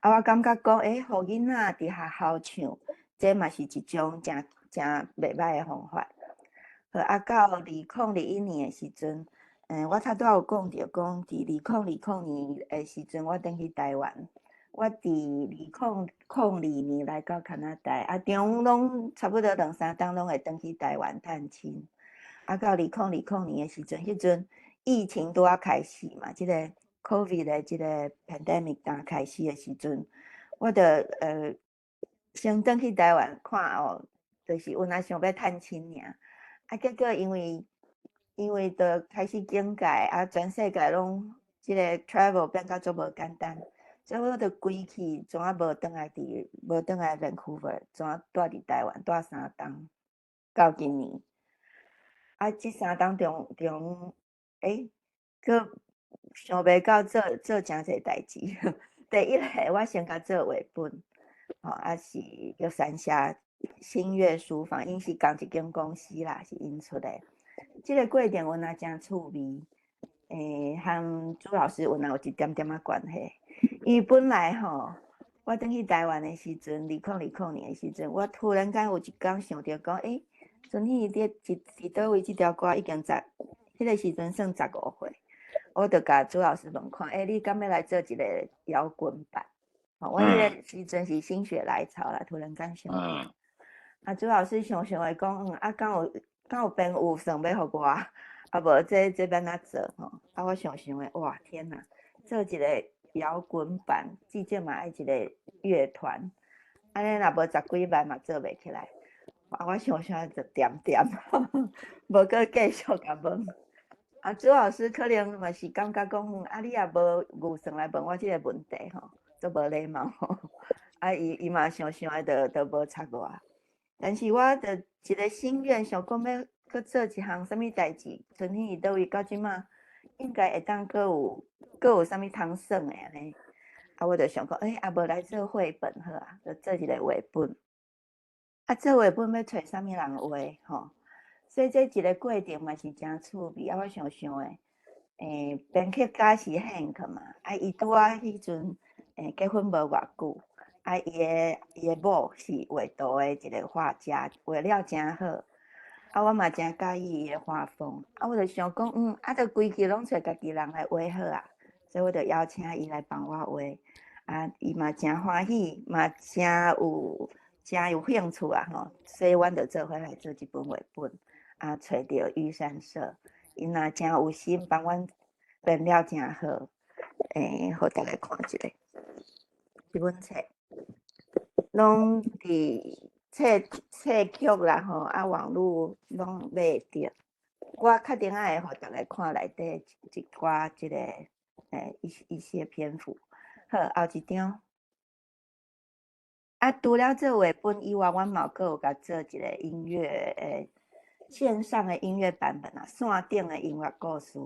啊，我感覺講，欸，予囡仔佇學校唱，這嘛是一種誠誠袂䆀的方法。好，啊，到2021年的時陣，我頭拄仔有講著，講佇2020年的時陣，我轉去台灣。我佇2002年來到加拿大，啊，中攏差不多兩三冬攏會轉去台灣探親。啊，到2020年的時陣，彼陣疫情拄仔開始嘛，這个 COVID 的這个 pandemic 剛開始的時陣，我就先轉去台灣看哦，就是有若想欲探親爾。啊，結果因為就開始警戒，啊，全世界攏這个 travel 變甲足無簡單。所以我就規氣，怎啊無轉來佇，無轉來 Vancouver，怎啊蹛佇台灣蹛三冬，到今年。啊，這三冬中，欸，閣想袂到做誠濟代誌。第一个，我先共做繪本，吼，啊是叫三峽新月書房，𪜶是仝一間公司啦，是𪜶出的。這个過程阮也誠趣味，和朱老師有若有一點點仔關係。因為本來吼，我轉去台灣的時陣，2020年的時陣，我突然間有一工想著講，欸，春天佇佗位這條歌已經十，彼个時陣算15歲，我就共朱老師問看，欸，你敢欲來做一个搖滾版？吼，我彼个時陣是心血來潮啦，突然間想著。啊，朱老師想想會講，啊，敢有朋友算欲予我？啊，無這欲按怎做吼？啊，我想想的，哇，天哪，做一个搖滾版，至少嘛愛一个樂團，按呢若無十幾萬嘛做袂起來。啊，我想想就恬恬，無閣繼續共問。啊，朱老師可能嘛是感覺講，啊，你也無預算來問我這个問題吼，足無禮貌吼。啊，伊嘛想想的，就無插我。但是我就一个心願，想講欲閣做一項啥物代誌，春天佇佗位到這馬，應該會當閣有啥物通耍的按呢。啊，我就想講，欸，啊無來做繪本好啊，就做一个繪本。啊，做繪本欲揣啥物人畫吼？所以這一个過程嘛是誠趣味。啊，我想想的，編曲家是 Hank 嘛，啊，伊拄仔彼陣，結婚無偌久，啊，伊的某是畫圖的一个畫家，畫了誠好。啊，我嘛誠佮意伊的畫風。啊，我就想講，啊，就規氣攏揣家己人來畫好啊，所以我就邀請伊來幫我畫。啊，伊嘛誠歡喜，嘛誠有興趣啊吼，所以阮就做伙來做這本繪本。啊，揣著玉山社，𪜶若誠有心幫阮編了誠好，欸，予大家看一下。這本冊攏佇冊曲啦吼，啊，網路攏買會著。我確定愛會予大家看內底一寡這个，欸，一些篇幅。好，後一張。啊，除了做绘本以外，阮嘛阁有共做一个音乐的线上的音乐版本啊，线顶的音乐故事。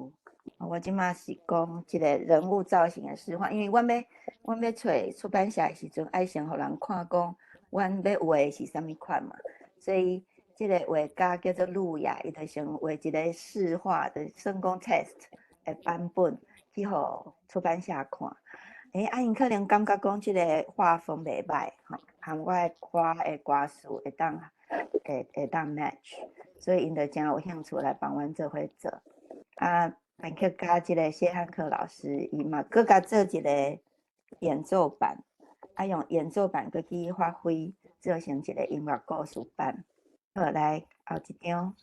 我这马是讲这个人物造型的示范，因为阮欲揣出版社的时阵，爱先予人看讲，阮欲画的是啥物款嘛，所以这个画家叫做路亚，伊就先画一个试画的算讲 test 的版本去予出版社看。啊，𪜶可能感觉讲这个画风袂䆀吼，和我的歌的歌词会当 match，所以𪜶就真有兴趣来帮阮做伙做。啊，编曲家这个谢汉克老师，伊嘛阁共做一个演奏版，啊，用演奏版阁去发挥，做成一个音乐故事版。好，来后一张，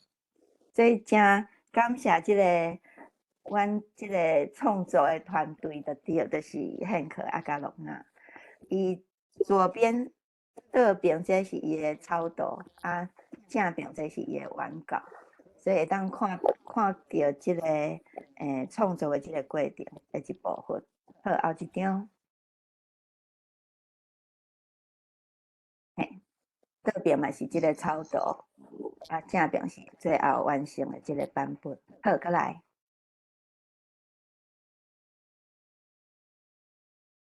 这真感谢这个阮这个创作的团队的对，就是汉克啊佮龙仔。伊左边倒边这是伊的草图，啊，正边这是伊的原稿，所以会当看看著这个创作的这个过程的一部分。好，后一张。嘿，倒边嘛是这个草图，啊，正边是最后完成的这个版本。好，阁来。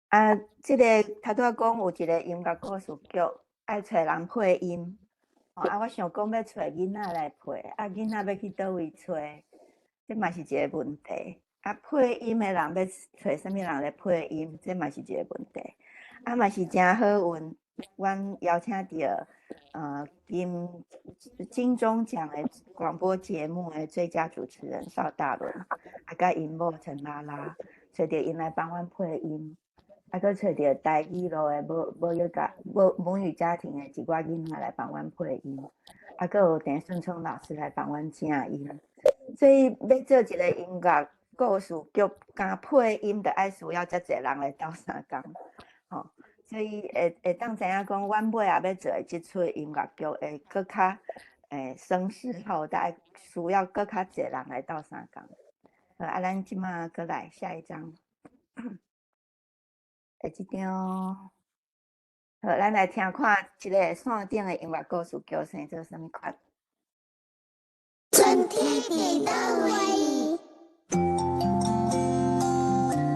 啊，这个头拄仔讲有一个音乐故事剧，爱揣人配音。啊，我想讲欲揣囡仔来配，啊，囡仔欲去佗位揣，这嘛是一个问题。啊，配音的人欲揣啥物人来配音，这嘛是一个问题。啊，嘛是真好运，阮邀请著金钟奖的广播节目的最佳主持人邵大伦，啊，佮𪜶某陈拉拉，揣著𪜶来帮阮配音。啊，阁揣著台语路的母语家庭的一寡囡仔来帮阮配音，啊，阁有郑顺聪老师来帮阮正音。所以欲做一个音乐故事剧，加配音，就爱需要遮济人来斗相共，吼。所以会当知影讲，阮尾仔欲做的这出音乐剧会阁较声势浩大，需要阁较济人来斗相共。好，啊，咱这马阁来下一张。下一张，好，咱来听看这个线顶的音乐故事剧生做啥物款。春天伫佗位？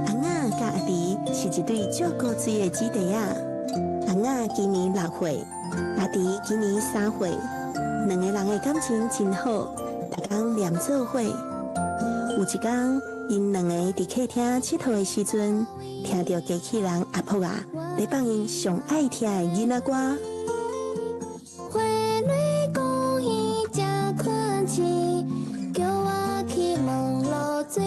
阿雅佮阿迪是一对足古锥的姊弟仔。阿雅今年6岁，阿迪今年3岁，两个人的感情真好，逐工黏做伙。有一工，𪜶两个伫客厅𨑨迌的时阵，听著机器人阿婆仔咧放𪜶上爱听的囡仔歌。花蕊公园这款青，叫我去问露水。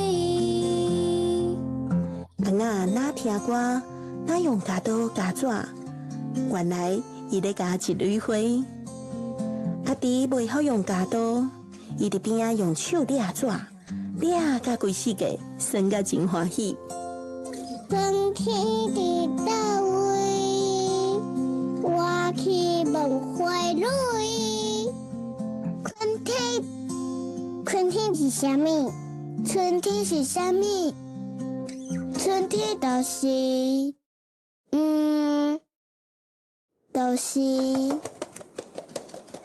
阿雅若听歌，若用铰刀铰纸，原来伊咧铰一蕊花。阿弟袂晓用铰刀，伊伫边仔用手掠纸，掠甲规世界，耍甲真欢喜。春天伫佗位？我去问花蕊。春天，春天是啥物？春天是啥物？春天就是，就是。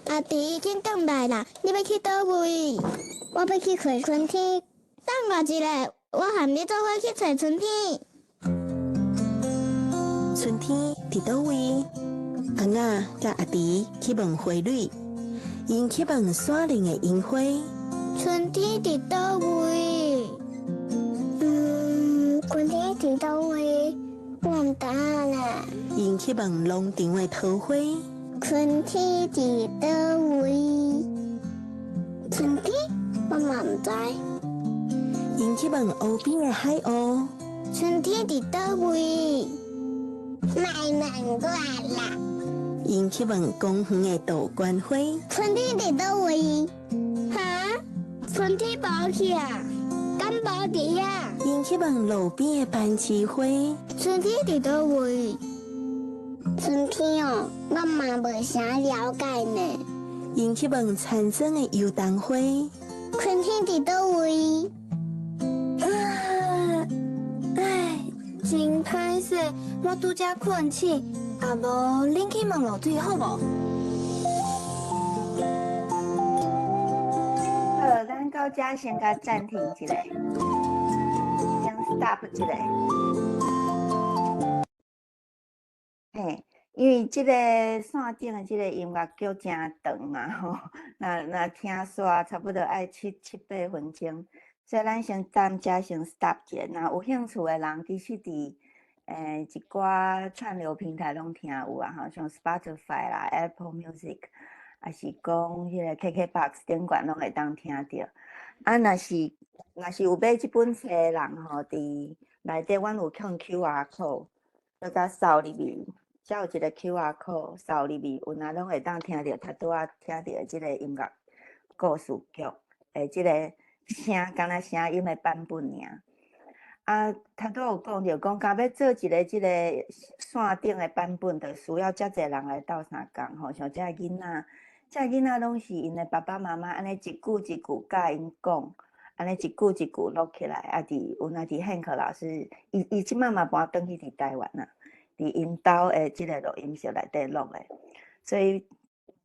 阿弟已经转来啦，你欲去佗位？我欲去揣春天。等我一下，我和你做伙去揣春天。春天伫佗位？阿雅佮阿弟去问花蕊，𪜶去问山林的樱花。春天伫佗位？春天伫佗位？我毋知影咧。𪜶去问农场的桃花。春天伫佗位？春天我嘛毋知。𪜶去问湖边的海鷗。春天伫佗位？莫问我啦。𪜶去问公园的杜鹃花。春天伫佗位？哈？春天无去啊？敢无伫遐？𪜶去问路边的番薯花。春天伫佗位？春天哦，我嘛无啥了解呢。𪜶去问田庄的油桐花。春天伫佗位？啊，唉，真歹势，我拄才困醒，阿啊無，恁去問露水好無？好，咱到遮先共暫停一下，先 stop 一下。嘿，因為這個線頂的這個音樂劇誠長嘛吼，若若聽煞差不多愛七八分鐘，所以咱先暫遮先 stop 一下。若有興趣的人，其實佇一寡串流平台攏聽有啊，吼，像 Spotify 啦、Apple Music，抑是講彼個 KKBOX 頂懸攏會當聽著。啊，若是有買這本冊的人吼，佇內底阮有放 QR code，閣共掃入去，才有一個 QR code 掃入去，有影攏會當聽著頭拄仔聽著的這個音樂故事劇的這個聲，敢若聲音的版本爾。啊，頭拄有講著，講敢欲做一個這個線頂的版本，就需要遮濟人來鬥相共吼，像這个囡仔，這個囡仔攏是𪜶的爸爸媽媽按呢一句一句教𪜶講，按呢一句一句錄起來，啊，佇有影佇憲課老師，伊這擺嘛搬轉去佇台灣啊，佇𪜶兜的這個錄音室內底錄的，所以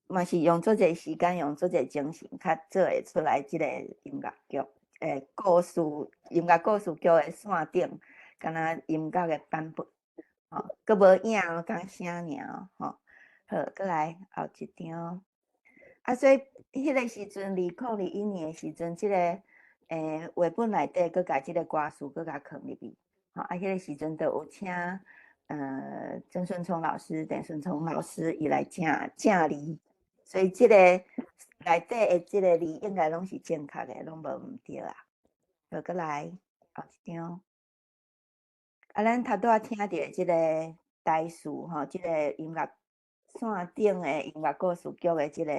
嘛是用足濟時間，用足濟精神，較做會出來這個音樂劇。故事音樂故事劇的線頂，敢若音樂的版本，吼，閣無影哦，講聲爾吼。好，閣來後一張。啊，所以彼個時陣，2021年的時陣，這個繪本內底閣共這個歌詞閣共囥入去，吼，啊，彼個時陣就有請曾順聰老師、鄭順聰老師伊來正正字，所以這個內底的這個字應該攏是正確的，攏無毋對啊。好，閣來後一張。啊，咱頭拄仔聽著的這個台詞吼，這個音樂線頂的音樂故事劇的這個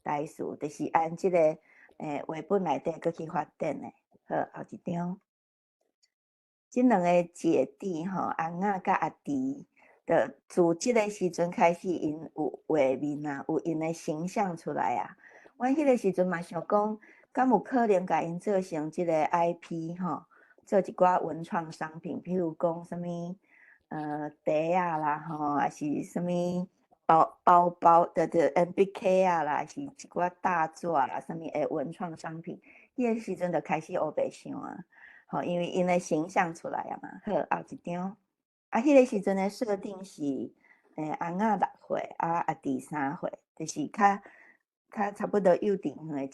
台詞，就是按這個繪本內底閣去發展的。好，後一張。這兩個姐弟吼，阿雅佮阿弟，就自這個時陣開始，𪜶有畫面啊，有𪜶的形象出來啊。阮彼個時陣嘛想講，敢有可能共𪜶做成這個 IP 吼，做一寡文創商品，譬如講啥物袋仔啦吼，抑是啥物包包包，對 MBK 啊啦，抑是一寡大紙啦，啥物的文創商品，彼個時陣就開始烏白想啊，吼，因為𪜶的形象出來啊嘛。好，後一張。啊，彼個時陣的設定是，阿雅6歲，啊阿弟3歲，就是較差不多幼稚園的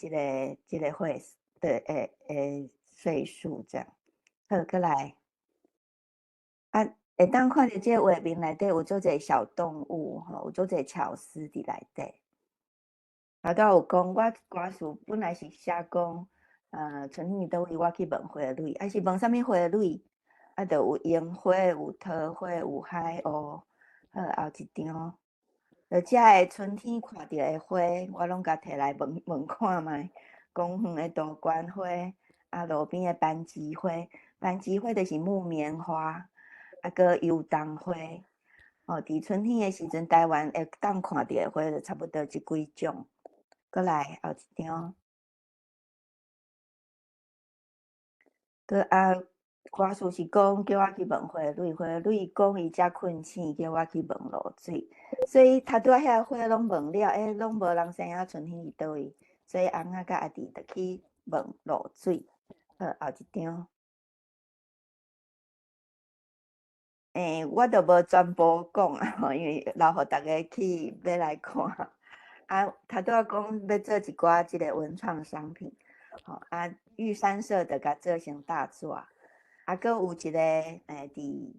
這個歲的歲數這樣。好，閣來。啊，會當看著這個畫面內底有足濟小動物吼，有足濟巧思佇內底。頭拄有講，我歌詞本來是寫講，春天佇佗位，我去問花蕊，啊是問啥物花蕊？啊，就有櫻花，有桃花，有海鷗。好，後一張。就遮个春天看著的花，我攏共提來問問看覓。公園的杜鵑花，啊，路邊的番薯花，番薯花就是木棉花，啊，閣油桐花。哦，佇春天的時陣，台灣會當看著的花就差不多這幾種。閣來後一張。閣啊，歌詞是講叫我去問花蕊，花蕊講伊才睏醒，叫我去問露水。所以頭拄仔遐花攏問了，攏無人知影春天佇佗位，所以阿雅佮阿弟就去問露水。好，後一張。我就無全部講啊，吼，因為留予逐家去欲來看。啊，頭拄仔講欲做一寡這個文創商品，吼，啊，玉山社就共做成大紙，啊，閣有一個佇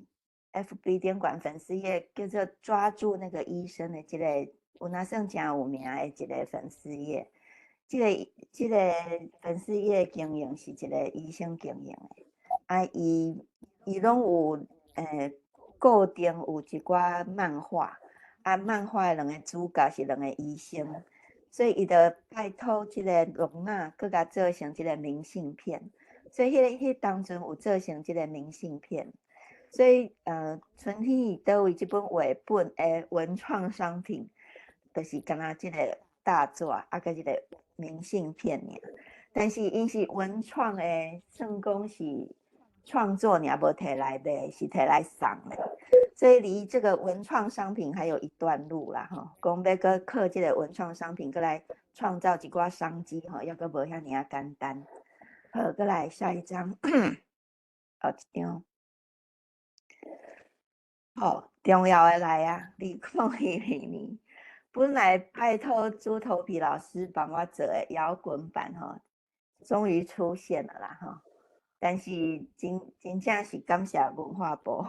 FB 頂懸粉絲頁叫做抓住那個醫生的這個，有影算誠有名的一個粉絲頁。這個粉絲頁經營是一個醫生經營的，啊，伊攏有固定有一寡漫畫，啊，漫畫的兩個主角是兩個醫生，所以伊就拜託這個龍仔，閣共做成這個明信片，所以彼當陣有做成這個明信片，所以春天佇佗位這本繪本的文創商品，就是敢若這個大紙，啊，閣這個明信片爾，但是𪜶是文創的，算講是創作爾，無提來賣，是提來送的。所以離這個文創商品還有一段路啦，吼。講欲閣靠這個文創商品閣來創造一寡商機，吼，猶閣無遐爾仔簡單。好，閣來下一張，後一張。好，重要的來啊！2010年，本來拜託豬頭皮老師幫我做的搖滾版，吼，終於出現了啦，吼。但是真真正是感謝文化部，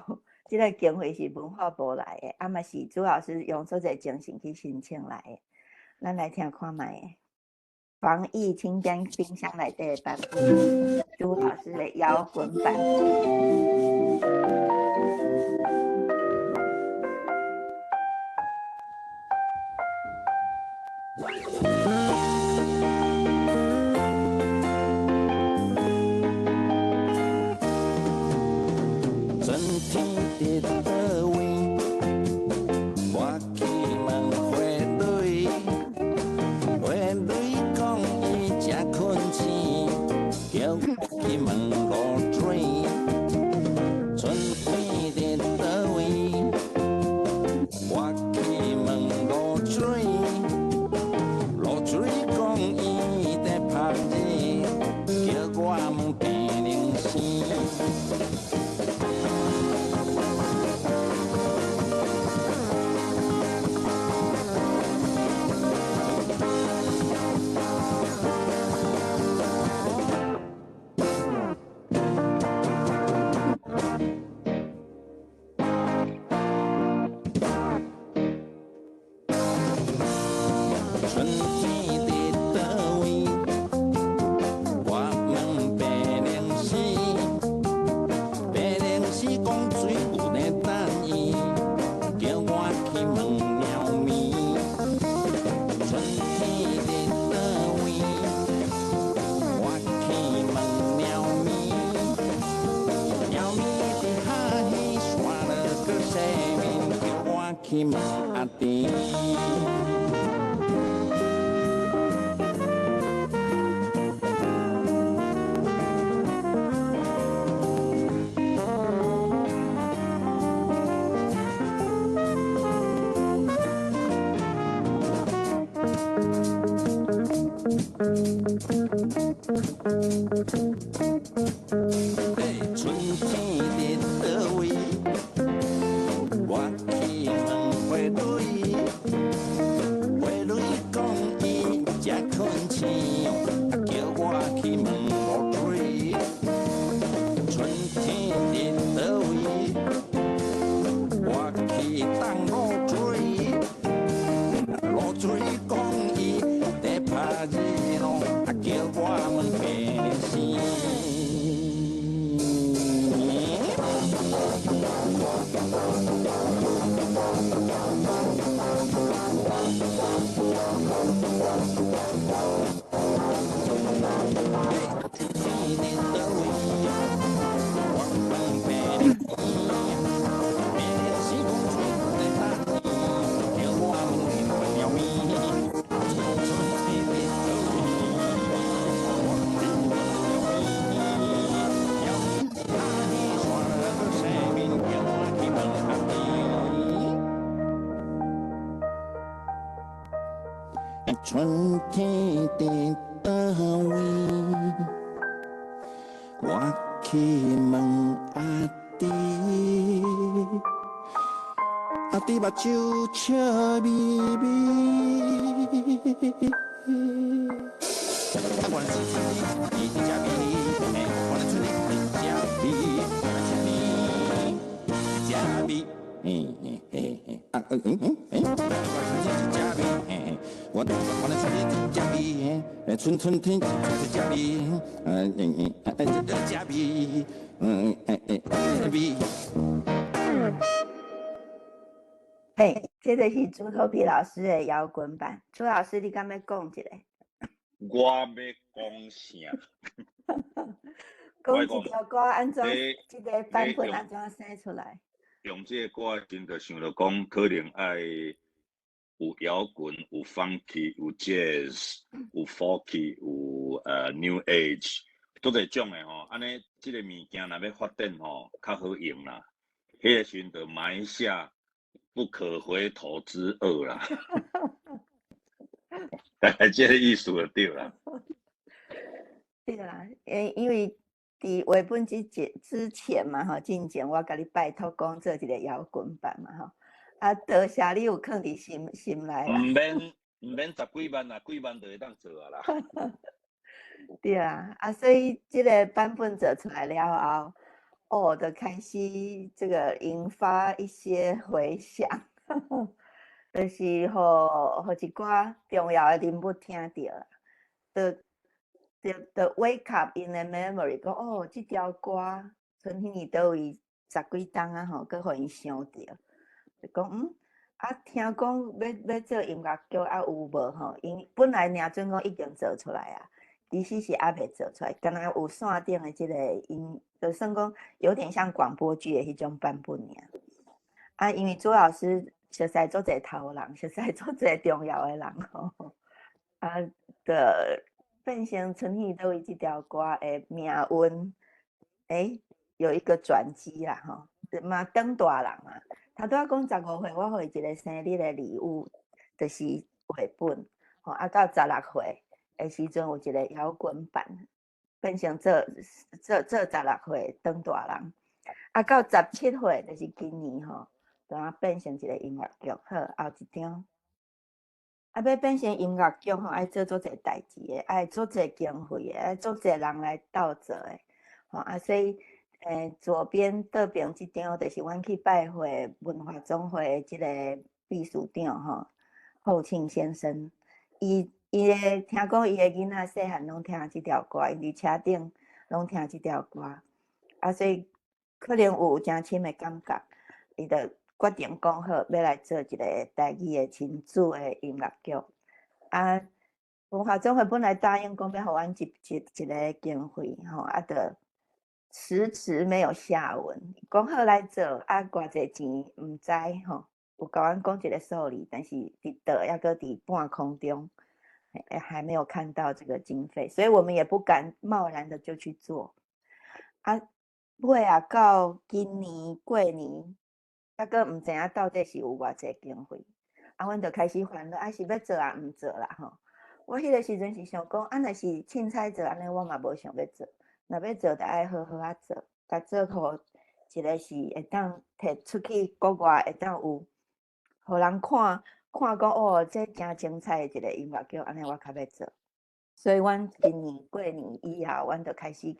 這個經費是文化部來的，啊嘛是朱老師用足濟精神去申請來的。咱來聽看覓，防疫清間冰箱內底的版本，朱老師的搖滾版。春天佇佗位？我去問花蕊，花蕊講伊正困醒，叫我去問露水。春天佇佗位？我去問露水，露水講伊佇曬日，叫我問白靈生。春天佇佗位？我問白靈生，白靈生講水有咧等伊，叫我去問貓咪。春天佇佗位？我去問貓咪，貓咪佇哈彼山落閣洗面，叫我去問阿弟。春天佇佗位？我去問花蕊，花蕊講伊正困醒，叫我去問露水。春天佇佗位？我去等露水，露水講伊佇曬日咯，叫我問白靈生。春天佇佗位？我去問阿弟，阿弟目睭笑眯眯。我的春天佇遮味，我的春天佇遮味，我的春天佇遮味，嘿嘿嘿嘿，啊嗯嗯嗯，我的春天佇遮味，我的春天佇遮味，春春天佇遮味，嗯嗯嗯，遮味，嗯哎哎味。嘿，這個是豬頭皮老師的搖滾版。朱老師，你敢欲講一下？我欲講啥？講一條歌按怎？這個版本按怎生出來？用這個歌的時陣，就想著講，可能愛有搖滾，有 funky，有 jazz，有 folky，有new age，足濟種的吼。按呢，這個物件若欲發展吼，較好用啦。彼个时阵就埋下不可回头之恶啦。大概這个意思就對啦。對啦，因為佇繪本之前嘛吼，進前我共你拜託講做一個搖滾版嘛吼，啊，多謝你有囥佇心內啦。毋免十幾萬啦，幾萬就會當做啊啦。對啊，啊，所以這個版本做出來了後，哦，就開始這個引發一些迴響，就是予一寡重要的人物聽著啦，就 wake up in the memory，講哦，這條歌春天佇佗位十幾冬啊吼，閣予𪜶想著，就講啊，聽講欲做音樂劇啊有無吼？𪜶本來領準講已經做出來啊，其實是猶未做出來，敢若有線頂的這個音，就算講有點像廣播劇的彼種版本爾。啊，因為朱老師熟似足濟頭人，熟似足濟重要的人吼，啊，就變成春天佗位這條歌的命運，有一個轉機啦吼，嘛轉大人啊。頭拄仔講15歲，我予伊一個生日的禮物，就是繪本，吼啊到16歲的時陣有一個搖滾版，變成做16歲轉大人，啊到17歲就是今年吼，就啊變成一個音樂劇，好，後一張。啊，欲變成音樂劇吼，愛做足濟代誌的，愛足濟經費的，愛足濟人來鬥做的，吼啊，所以，左邊倒邊這張就是阮去拜會文化總會的這個秘書長吼，侯慶先生，伊的聽講伊的囡仔細漢攏聽這條歌，𪜶佇車頂攏聽這條歌，啊，所以可能有誠深的感覺，伊就決定講好，欲來做一個台語的親子的音樂劇。啊，文化總會本來答應講欲予阮一個經費吼，啊，就遲遲沒有下文。講好來做，啊，偌濟錢毋知吼，有共阮講一個數字，但是佇倒猶閣佇半空中，還沒有看到這個經費，所以我們也不敢貿然的就去做。啊，尾啊，到今年過年，猶閣毋知影到底是有偌濟經費，啊，阮就開始煩惱，啊是欲做抑毋做啦吼。我彼個時陣是想講，啊，若是凊彩做按呢，我嘛無想欲做。若欲做，就愛好好仔做，共做予一個是會當提出去國外，會當有予人看看講哦，這誠精彩的一個音樂劇，按呢我較欲做。所以，阮今年過年以後，阮就開始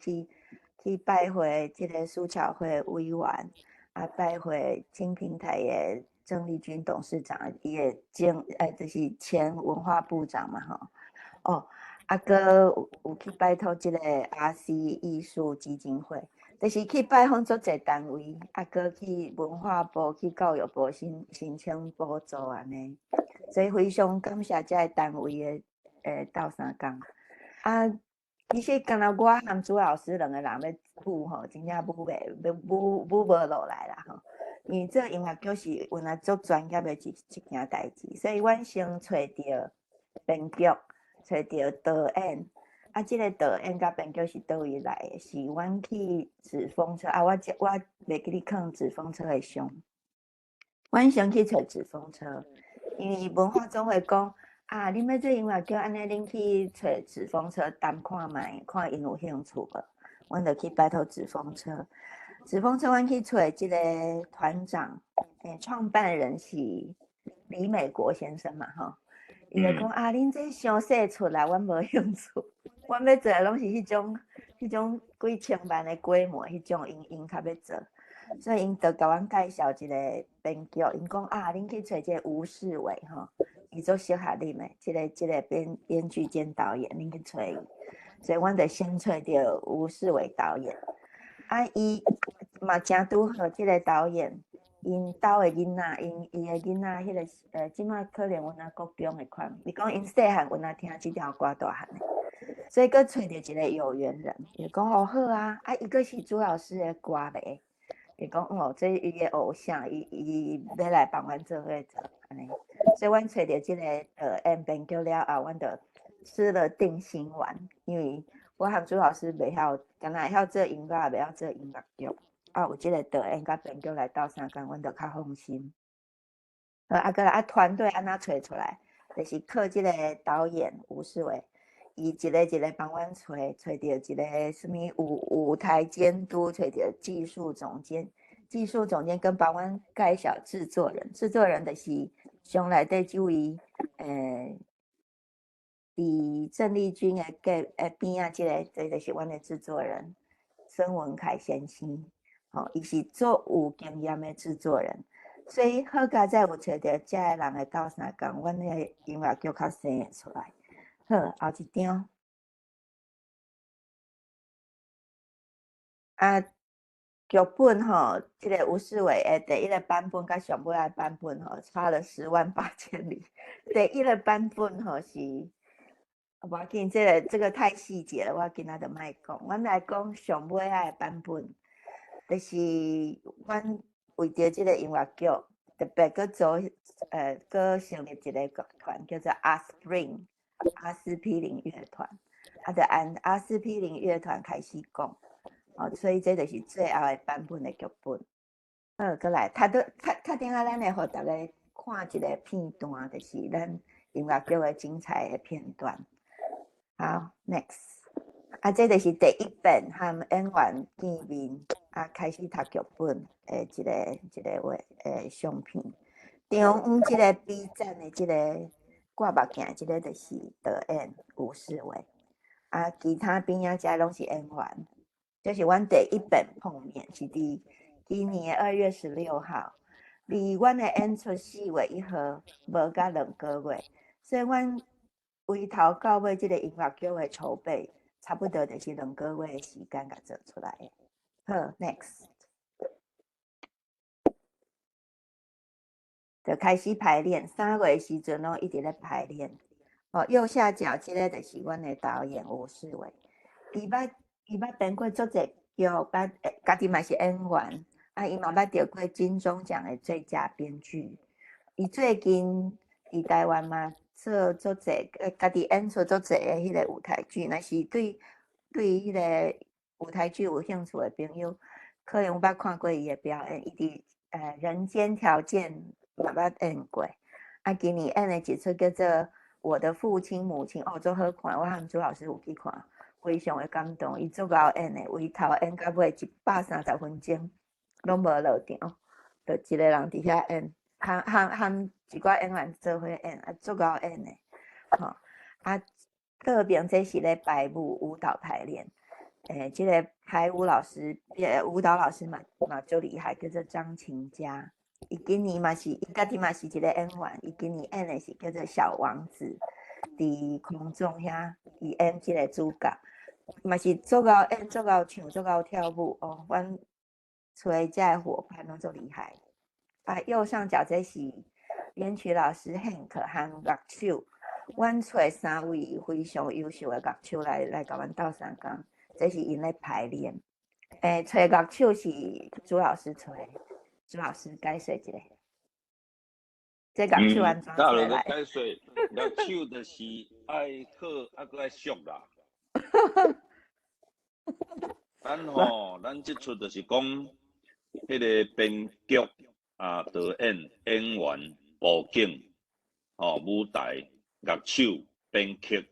去拜會這個蘇巧慧委員，啊，拜會青平台的鄭麗君董事長，伊的前就是前文化部長嘛吼。哦，啊，閣有去拜託這個 RC 藝術基金會，就是去拜訪足濟單位，啊，閣去文化部、去教育部申請補助按呢。所以非常感謝這個單位的鬥相共。啊，其實敢若我和朱老師兩個人欲舞吼，真正舞袂，欲舞無落來啦吼。因為做音樂劇是原來足專業的一件代誌，所以阮先揣著編劇，揣著導演。啊，這個導演佮編劇是佗位來的？是阮去紙風車啊，我袂記得囥紙風車的相。阮先去揣紙風車，因為文化總會講啊，恁欲做音樂劇，按呢恁去揣紙風車談看覓，看𪜶有興趣無？阮就去拜託紙風車。紙風車，阮去揣這個團長，創辦人是李美國先生嘛，吼。伊就講啊，恁這傷細出來，阮無興趣。阮欲做的攏是彼種幾千萬的規模，彼種𪜶較欲做。所以𪜶就共阮介紹一個編劇，𪜶講啊，恁去揣這個吳世偉吼，伊足適合恁的，這個編劇兼導演，恁去揣伊。所以阮就先揣著吳世偉導演。啊，伊嘛誠拄好，這個導演，𪜶兜的囡仔，伊的囡仔，彼個這馬可能阮仔國中的款，伊講𪜶細漢阮仔聽這條歌大漢的，所以閣揣著一個有緣人，伊講哦好啊，啊伊閣是朱老師的歌迷，伊講哦，這伊的偶像，伊欲來幫阮做伙做，按呢，所以阮揣著這個導演編劇了後，阮就吃了定心丸，因為我和朱老師袂曉，敢若會曉做音樂，袂曉做音樂劇。啊，有這个导演佮编剧来鬥相共，阮就較放心。好，啊，閣來啊，團隊按怎揣出來？就是靠這个導演吳世偉，伊一个一个幫阮揣，揣著一个啥物舞台監督，揣著技術總監，技術總監跟幫阮介紹製作人，製作人就是上內底這位，佇鄭麗君的隔邊仔這个，這就是阮的製作人孫文凱先生，吼，伊是足有經驗的製作人，所以好佳哉有揣著遮个人來鬥相共，阮的音樂劇較生會出來。好，後一張。啊，劇本吼，這个吳世偉的第一个版本佮上尾仔版本吼，差了10萬8千里。第一个版本吼是，無要緊，這個太細節了，我今仔就莫講。阮來講上尾仔的版本，就是阮為著這个音樂劇，特別閣組，閣成立一個樂團，叫做阿斯林阿斯匹林樂團，啊，就按阿斯匹林樂團開始講，哦，所以這就是最後的版本的劇本。好，閣來，較拄較較頂下，咱會予大家看一个片段，就是咱音樂劇的精彩的片段。好，next，啊，這就是第一遍和演員見面，啊，開始讀劇本的一個話的相片。中央這个 B 站的這个掛目鏡，這个就是導演吳世偉，啊，其他邊仔遮攏是演員。這是阮第一遍碰面，是佇今年2月16號，離阮的演出4月1號無甲2個月，所以阮為頭到尾這个音樂劇的籌備，差不多就是2個月的時間共做出來的。好，next，就開始排練，3月的時陣攏一直咧排練。哦，右下角這个就是阮的導演吳世偉，伊捌編過足濟劇，捌家己嘛是演員，啊，伊嘛捌得過金鐘獎的最佳編劇。伊最近佇台灣嘛做足濟，家己演出足濟的彼个舞台劇，若是對彼个舞台劇有興趣的朋友，可能有捌看過伊的表演。伊佇《人間條件》嘛捌演過，啊，今年演的一齣叫做《我的父親母親》，哦，足好看，我和朱老師有去看。非常的感動，伊足𠢕演的，為頭演到尾130分鐘，攏無落場，就一个人佇遐演，和一寡演員做伙演，啊，足𠢕演的，吼，啊，倒邊這是咧排舞舞蹈排練，這个排舞老師，舞蹈老師嘛足厲害，叫做張琴佳，伊今年嘛是，伊家己嘛是一个演員，伊今年演的是叫做小王子，佇空中遐，伊演這个主角。嘛是足𠢕演、足𠢕唱、足𠢕跳舞哦。阮揣遮个夥伴攏足厲害。啊，右上角這是編曲老師 Hank 和樂手，阮揣三位非常優秀的樂手來共阮鬥相共，這是𪜶咧排練。揣樂手是朱老師揣，朱老師解說一下。這樂手按怎揣來？解說樂手就是愛好，啊，閣愛俗啦。咱吼，咱這齣就是講，彼个編劇啊、導演、演員、布景、吼舞台、樂手、編曲、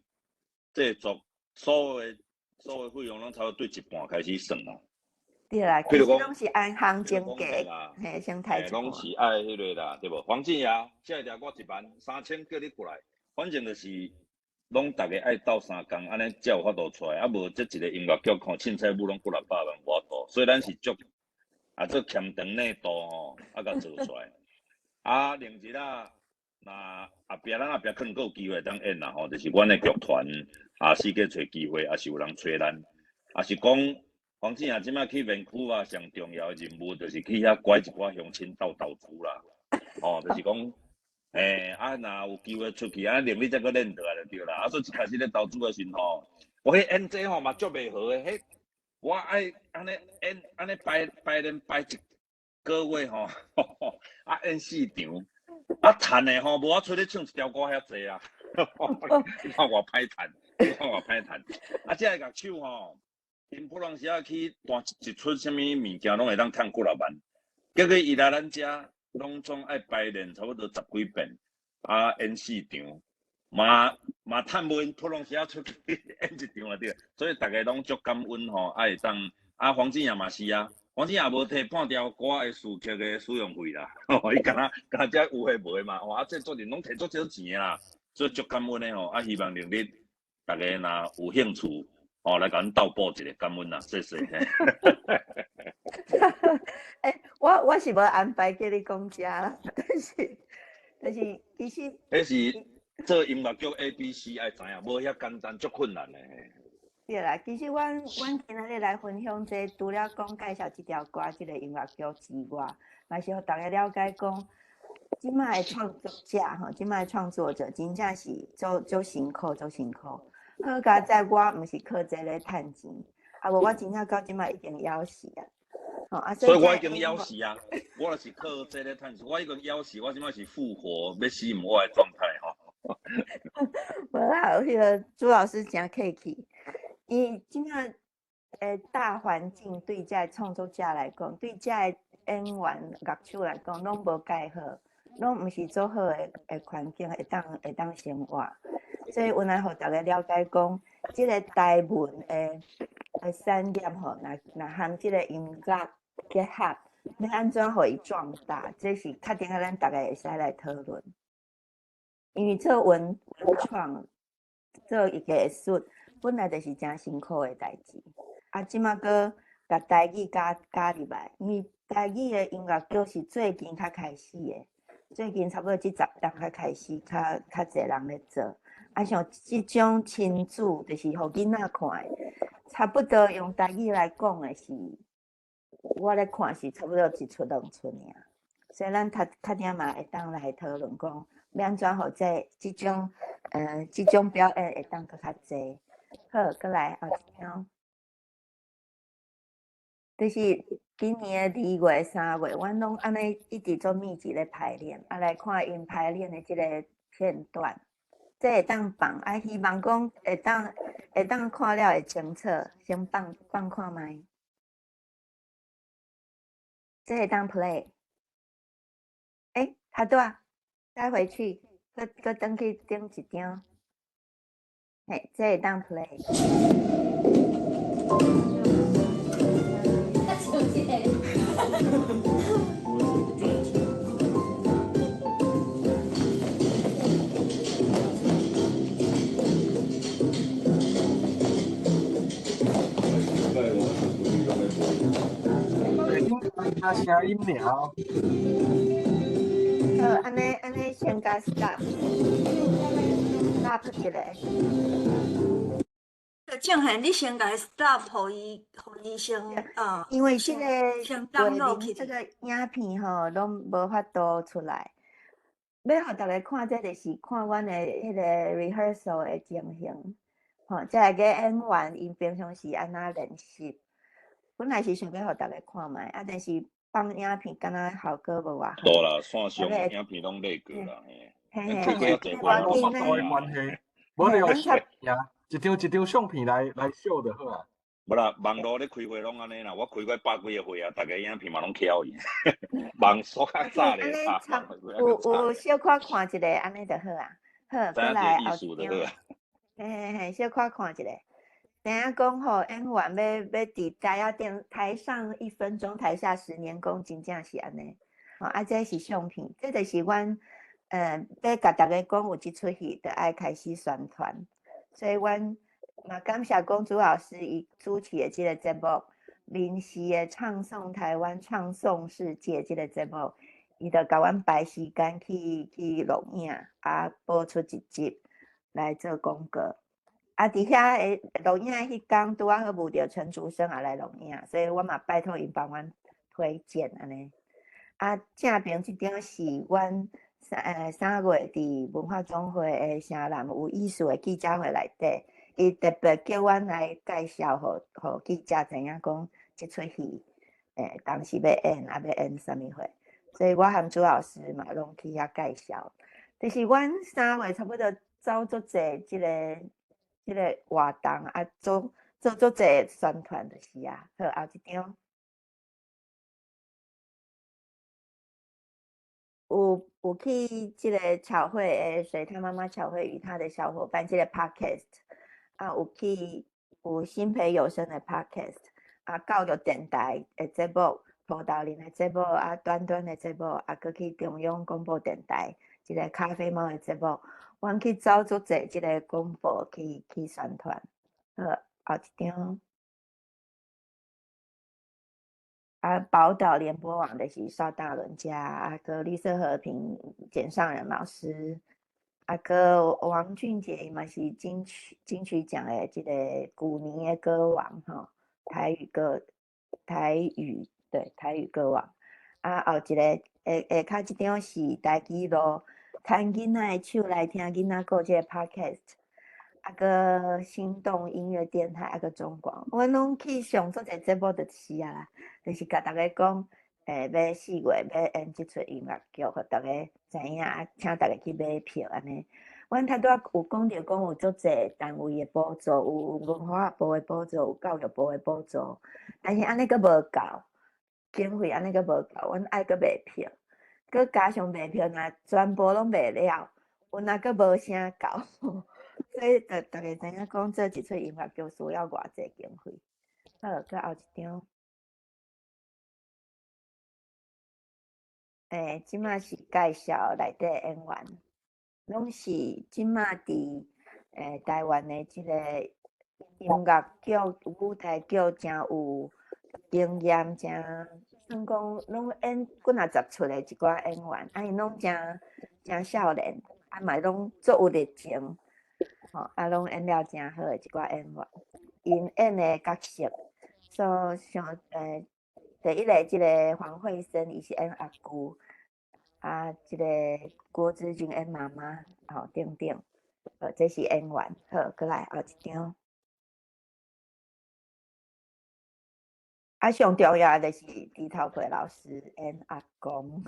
製作，所有費用攏差不多對一半開始算啦。對啦，其實攏是按行情價，嘿，先抬一半。攏是愛彼个啦，對無？黃靜雅，這一條我1萬3千叫你過來，反正就是。攏逐家愛鬥相共，按呢才有法度出來。啊，無這一个音樂劇看凊彩舞攏幾若百萬無法度，所以咱是足啊，做欠長內度吼，啊，共做出來。啊，另一啊，若後壁咱後壁可能閣有機會當演啦吼，就是阮的劇團啊，四界揣機會，抑是有人揣咱，抑是講黃子雅這擺去面區啊，上重要的任務就是去遐拐一寡鄉親鬥投資啦，吼，就是講。啊，若有機會出去，啊，能力再閣練倒來就對啦。啊，所以一開始咧投資的時吼，我彼演這吼嘛足袂好的，彼我愛按呢演，按呢排排練排一个月吼，啊演四場，啊趁的吼無我出去唱一條歌遐濟啊，你看偌歹趁，你看偌歹趁。啊，這个樂手吼， 𪜶普通时仔去弹一出啥物物件，攏會當趁幾若萬。結果伊來咱遮，攏總愛排練差不多十幾遍，啊演四場，嘛嘛趁無𪜶普通時仔出去演一場啊對。所以逐家攏足感恩吼，啊會當啊黃俊陽嘛是啊，黃俊陽無提半條歌的詞曲的使用費啦，伊敢若敢若遮有的無的嘛，哇啊這做陣攏提足少錢的啦，所以足感恩的吼，啊希望明日逐家若有興趣。哦，來共阮鬥補一下，感恩啦，謝謝。欸，我是無安排叫你講這啦，但是其實，彼是做音樂劇 A B C 愛知影，無遐簡單，足困難的。對啦，其實阮今仔日來分享這個，除了講介紹這條歌，這個音樂劇之外，嘛是予逐家了解講，這擺的創作者吼，這擺的創作者真正是足足辛苦，足辛苦。好佳哉，我毋是靠這咧趁錢，啊無我真正到這擺已經枵死啊！吼啊，所以我已經枵死啊！我就是靠這咧趁錢，我已經枵死，我這擺是復活，欲死毋活的狀態吼。無啦，彼個朱老師誠客氣，伊這擺大環境對這創作者來講，對這演員樂手來講，攏無蓋好，攏毋是做好的環境會當生活。所以，阮來予逐家了解講，這個台文的產業吼，若和這個音樂結合，欲按怎予伊壯大，這是確定啊，咱逐家會使來討論。因為做文創、做藝術，本來就是誠辛苦的代誌。啊，這馬閣共台語加入來，因為台語的音樂劇是最近才開始的，最近差不多這十年才開始較濟人咧做。啊，像這種親子，就是予囡仔看的，差不多用台語來講的是，我咧看是差不多一齣兩齣爾。所以咱較較定嘛會當來討論講，欲按怎予這種表演會當閣較濟。好，閣來後一張，就是今年的2月、3月，阮攏按呢一直做密集咧排練，啊，來看𪜶排練的這個片段。這會當放，啊，希望講會當看了會清楚，先放放看覓。這會當 play。欸，頭拄仔，再回去，閣閣轉去頂一張。嘿，這會當 play。聽聲音爾。好，按呢按呢，先共 stop，stop 一下。正賢，你先共 stop，予伊先啊。因為這個先 download 這個影片吼，攏無法度出來。欲予逐家看，這就是看阮的彼個 rehearsal 的情形。吼，這個演員𪜶平常時按怎練習。本來是想欲予逐家看覓，啊，但是放影片敢若效果無偌好。多啦，線上影片攏累過啦，嘿。嘿嘿，無法度的關係，無你用一張一張相片來秀就好啊。無啦，網路咧開會攏按呢啦，我開過百幾個會啊，逐家影片嘛攏翹去，網速較早咧。有小可看一下，按呢就好啊。好，過來後一張。嘿嘿嘿，小可看一下。知影講吼，演員欲佇台仔頂台上一分鐘，台下十年功，真正是按呢。吼，啊，這是相片，這就是阮欲共逐家講有這齣戲，就愛開始宣傳。所以阮嘛感謝講朱老師伊主持的這個節目，民視的唱頌台灣、唱頌世界這個節目，伊就共阮排時間去錄影，啊，播出一集來做廣告。啊，佇遐的錄影彼工，拄仔好遇著陳竹生也來錄影，所以我嘛拜託𪜶幫阮推薦按呢。啊，正邊這張是阮3月佇文化總會的城南有意思的記者會內底，伊特別叫阮來介紹，予記者知影講這齣戲，當時欲演啊，欲演啥物貨，所以我和朱老師嘛攏去遐介紹。就是阮3月差不多走足濟這個活動啊，做做足濟宣傳就是啊。好，後一張。有去這个巧慧的水獺媽媽巧慧與她的小夥伴這个 podcast 啊，有去有新培有聲的 podcast 啊，教育電台的節目，葡萄林的節目啊，端端的節目啊，閣去中央廣播電台這个咖啡貓的節目，阮去走足濟這个廣播去宣傳。好，後一張。啊，寶島聯播網就是邵大倫家，啊，閣綠色和平簡上仁老師，啊，閣王俊傑伊嘛是金曲獎的這个舊年的歌王吼，台語歌，台語對，台語歌王。啊，後一个下跤這張是台語路，牽囡仔的手來聽囡仔故這个 podcast。啊，閣心動音樂電台，啊，閣中廣，阮攏去上足濟節目就是啊啦，就是共逐家講，欲4月欲演這齣音樂劇，予逐家知影，啊，請逐家去買票按呢。阮頭拄仔有講著講有足濟單位的補助，有文化部的補助，有教育部的補助，但是按呢閣無夠，經費按呢閣無夠，阮愛閣賣票，閣加上賣票，若全部攏賣了，阮若閣無啥夠。所以，逐家知影講做一齣音樂劇需要偌濟經費。好，閣後一張。這馬是介紹內底演員，攏是這馬佇台灣的這个音樂劇、舞台劇誠有經驗，誠算講攏演幾若十齣的一寡演員，啊，𪜶攏誠誠少年，啊嘛攏足有熱情。吼，啊，攏演了誠好的一寡演員，𪜶演的角色，所以像第一个這个黃慧生，伊是演阿姑，啊，這个郭志軍演媽媽，吼，等等，這是演員，好，閣來後一張。啊，上重要的就是豬頭皮老師演阿公，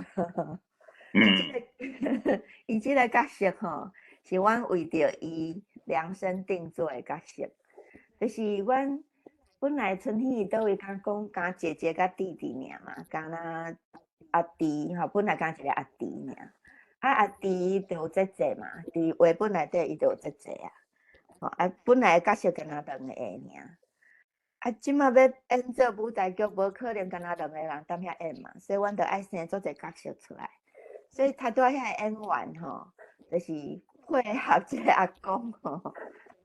伊這个角色吼，是阮為著伊量身定做的角色，就是阮本來春天佗位敢講敢姐姐佮弟弟爾嘛，敢若阿弟吼，本來敢一个阿弟爾，啊阿弟就有姐姐嘛，佇畫本內底伊就有姐姐啊，吼啊本來角色敢若兩個爾，啊這馬欲演做舞台劇，無可能敢若兩個人踮遐演嘛，所以阮就愛生做一个角色出來，所以頭拄仔遐個演員吼，就是配合這个阿公吼，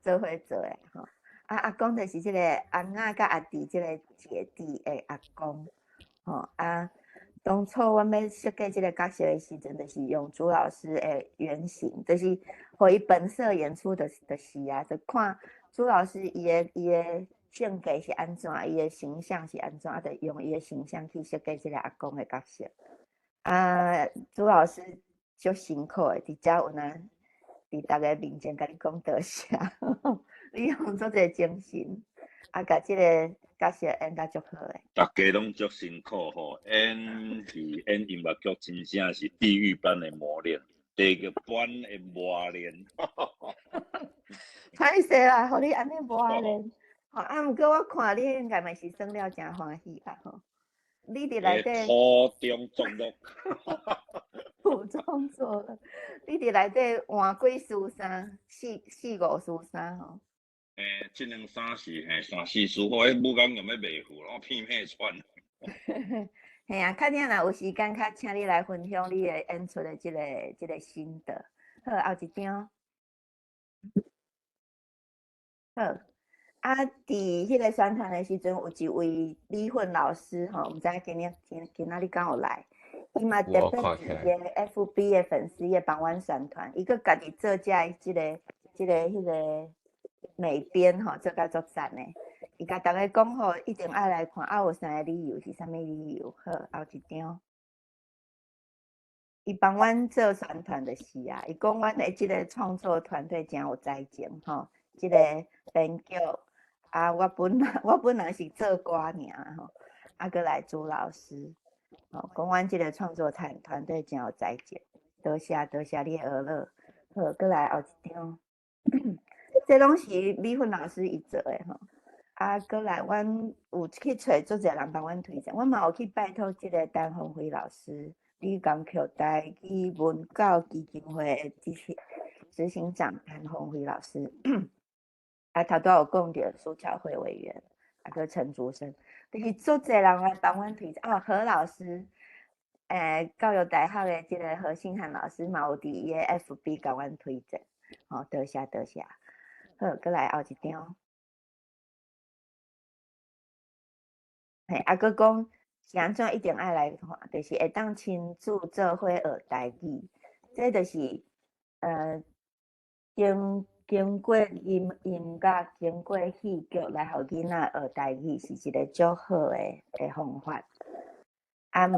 做伙做的吼。啊，阿公就是這个阿仔佮阿弟這个姐弟的阿公吼。啊，當初阮欲設計這个角色的時陣，就是用朱老師的原型，就是予伊本色演出就是啊，就看朱老師伊的性格是按怎，伊的形象是按怎，啊，就用伊的形象去設計這个阿公的角色。啊，朱老師足辛苦的，佇遮有哪佇逐家面前共你講多謝，你用足濟精神，啊，共這个角色演甲足好的。逐家攏足辛苦吼，演戲演音樂劇真正是地獄般的磨練，地獄般的磨練。歹勢啦，予你按呢磨練。吼，啊，毋過我看你應該嘛是耍了誠歡喜吧吼。你佇內底苦中作樂，苦中作樂。你佇內底換幾束衫，四四五束衫吼。這兩衫是嘿三四束，我彼武功用欲袂赴，我片片穿。嘿啊，較仔若有時間，較請你來分享你的演出的這个心得。好，後一張。好。啊，佇彼个宣傳的時陣，有一位李混老師吼，毋知今仔日敢有來，伊嘛特別佇伊个 FB 的粉絲頁幫阮宣傳，伊閣家己做這這个彼个美編吼，做甲足讚的。伊共逐家講吼，一定愛來看，啊有三个理由是啥物理由？好，後一張。伊幫阮做宣傳就是啊，伊講阮的這个創作團隊誠有才情吼，這个編劇。啊，我本來是做歌爾吼，啊，閣來朱老師，吼，講阮這个創作團隊誠有才情，多謝多謝你的呵咾，好，閣來後一張，這攏是米粉老師伊做的吼，啊，閣來，阮有去揣足濟人幫阮推薦，阮嘛有去拜託這个陳鴻輝老師，李江橋台語文教基金會的執行長陳鴻輝老師。啊，頭拄有講著蘇巧慧委員，啊，閣陳竹生，就是足濟人來幫阮推薦。哦，何老師，教育大學的這个何信涵老師嘛有佇伊的 FB 共阮推薦。好，多謝多謝。好，閣來後一張。嘿，啊，閣講是按怎一定愛來看，就是會當親自做伙學台語，這就是經過音樂，經過戲劇來予囡仔學台語，是一个足好的方法。啊嘛，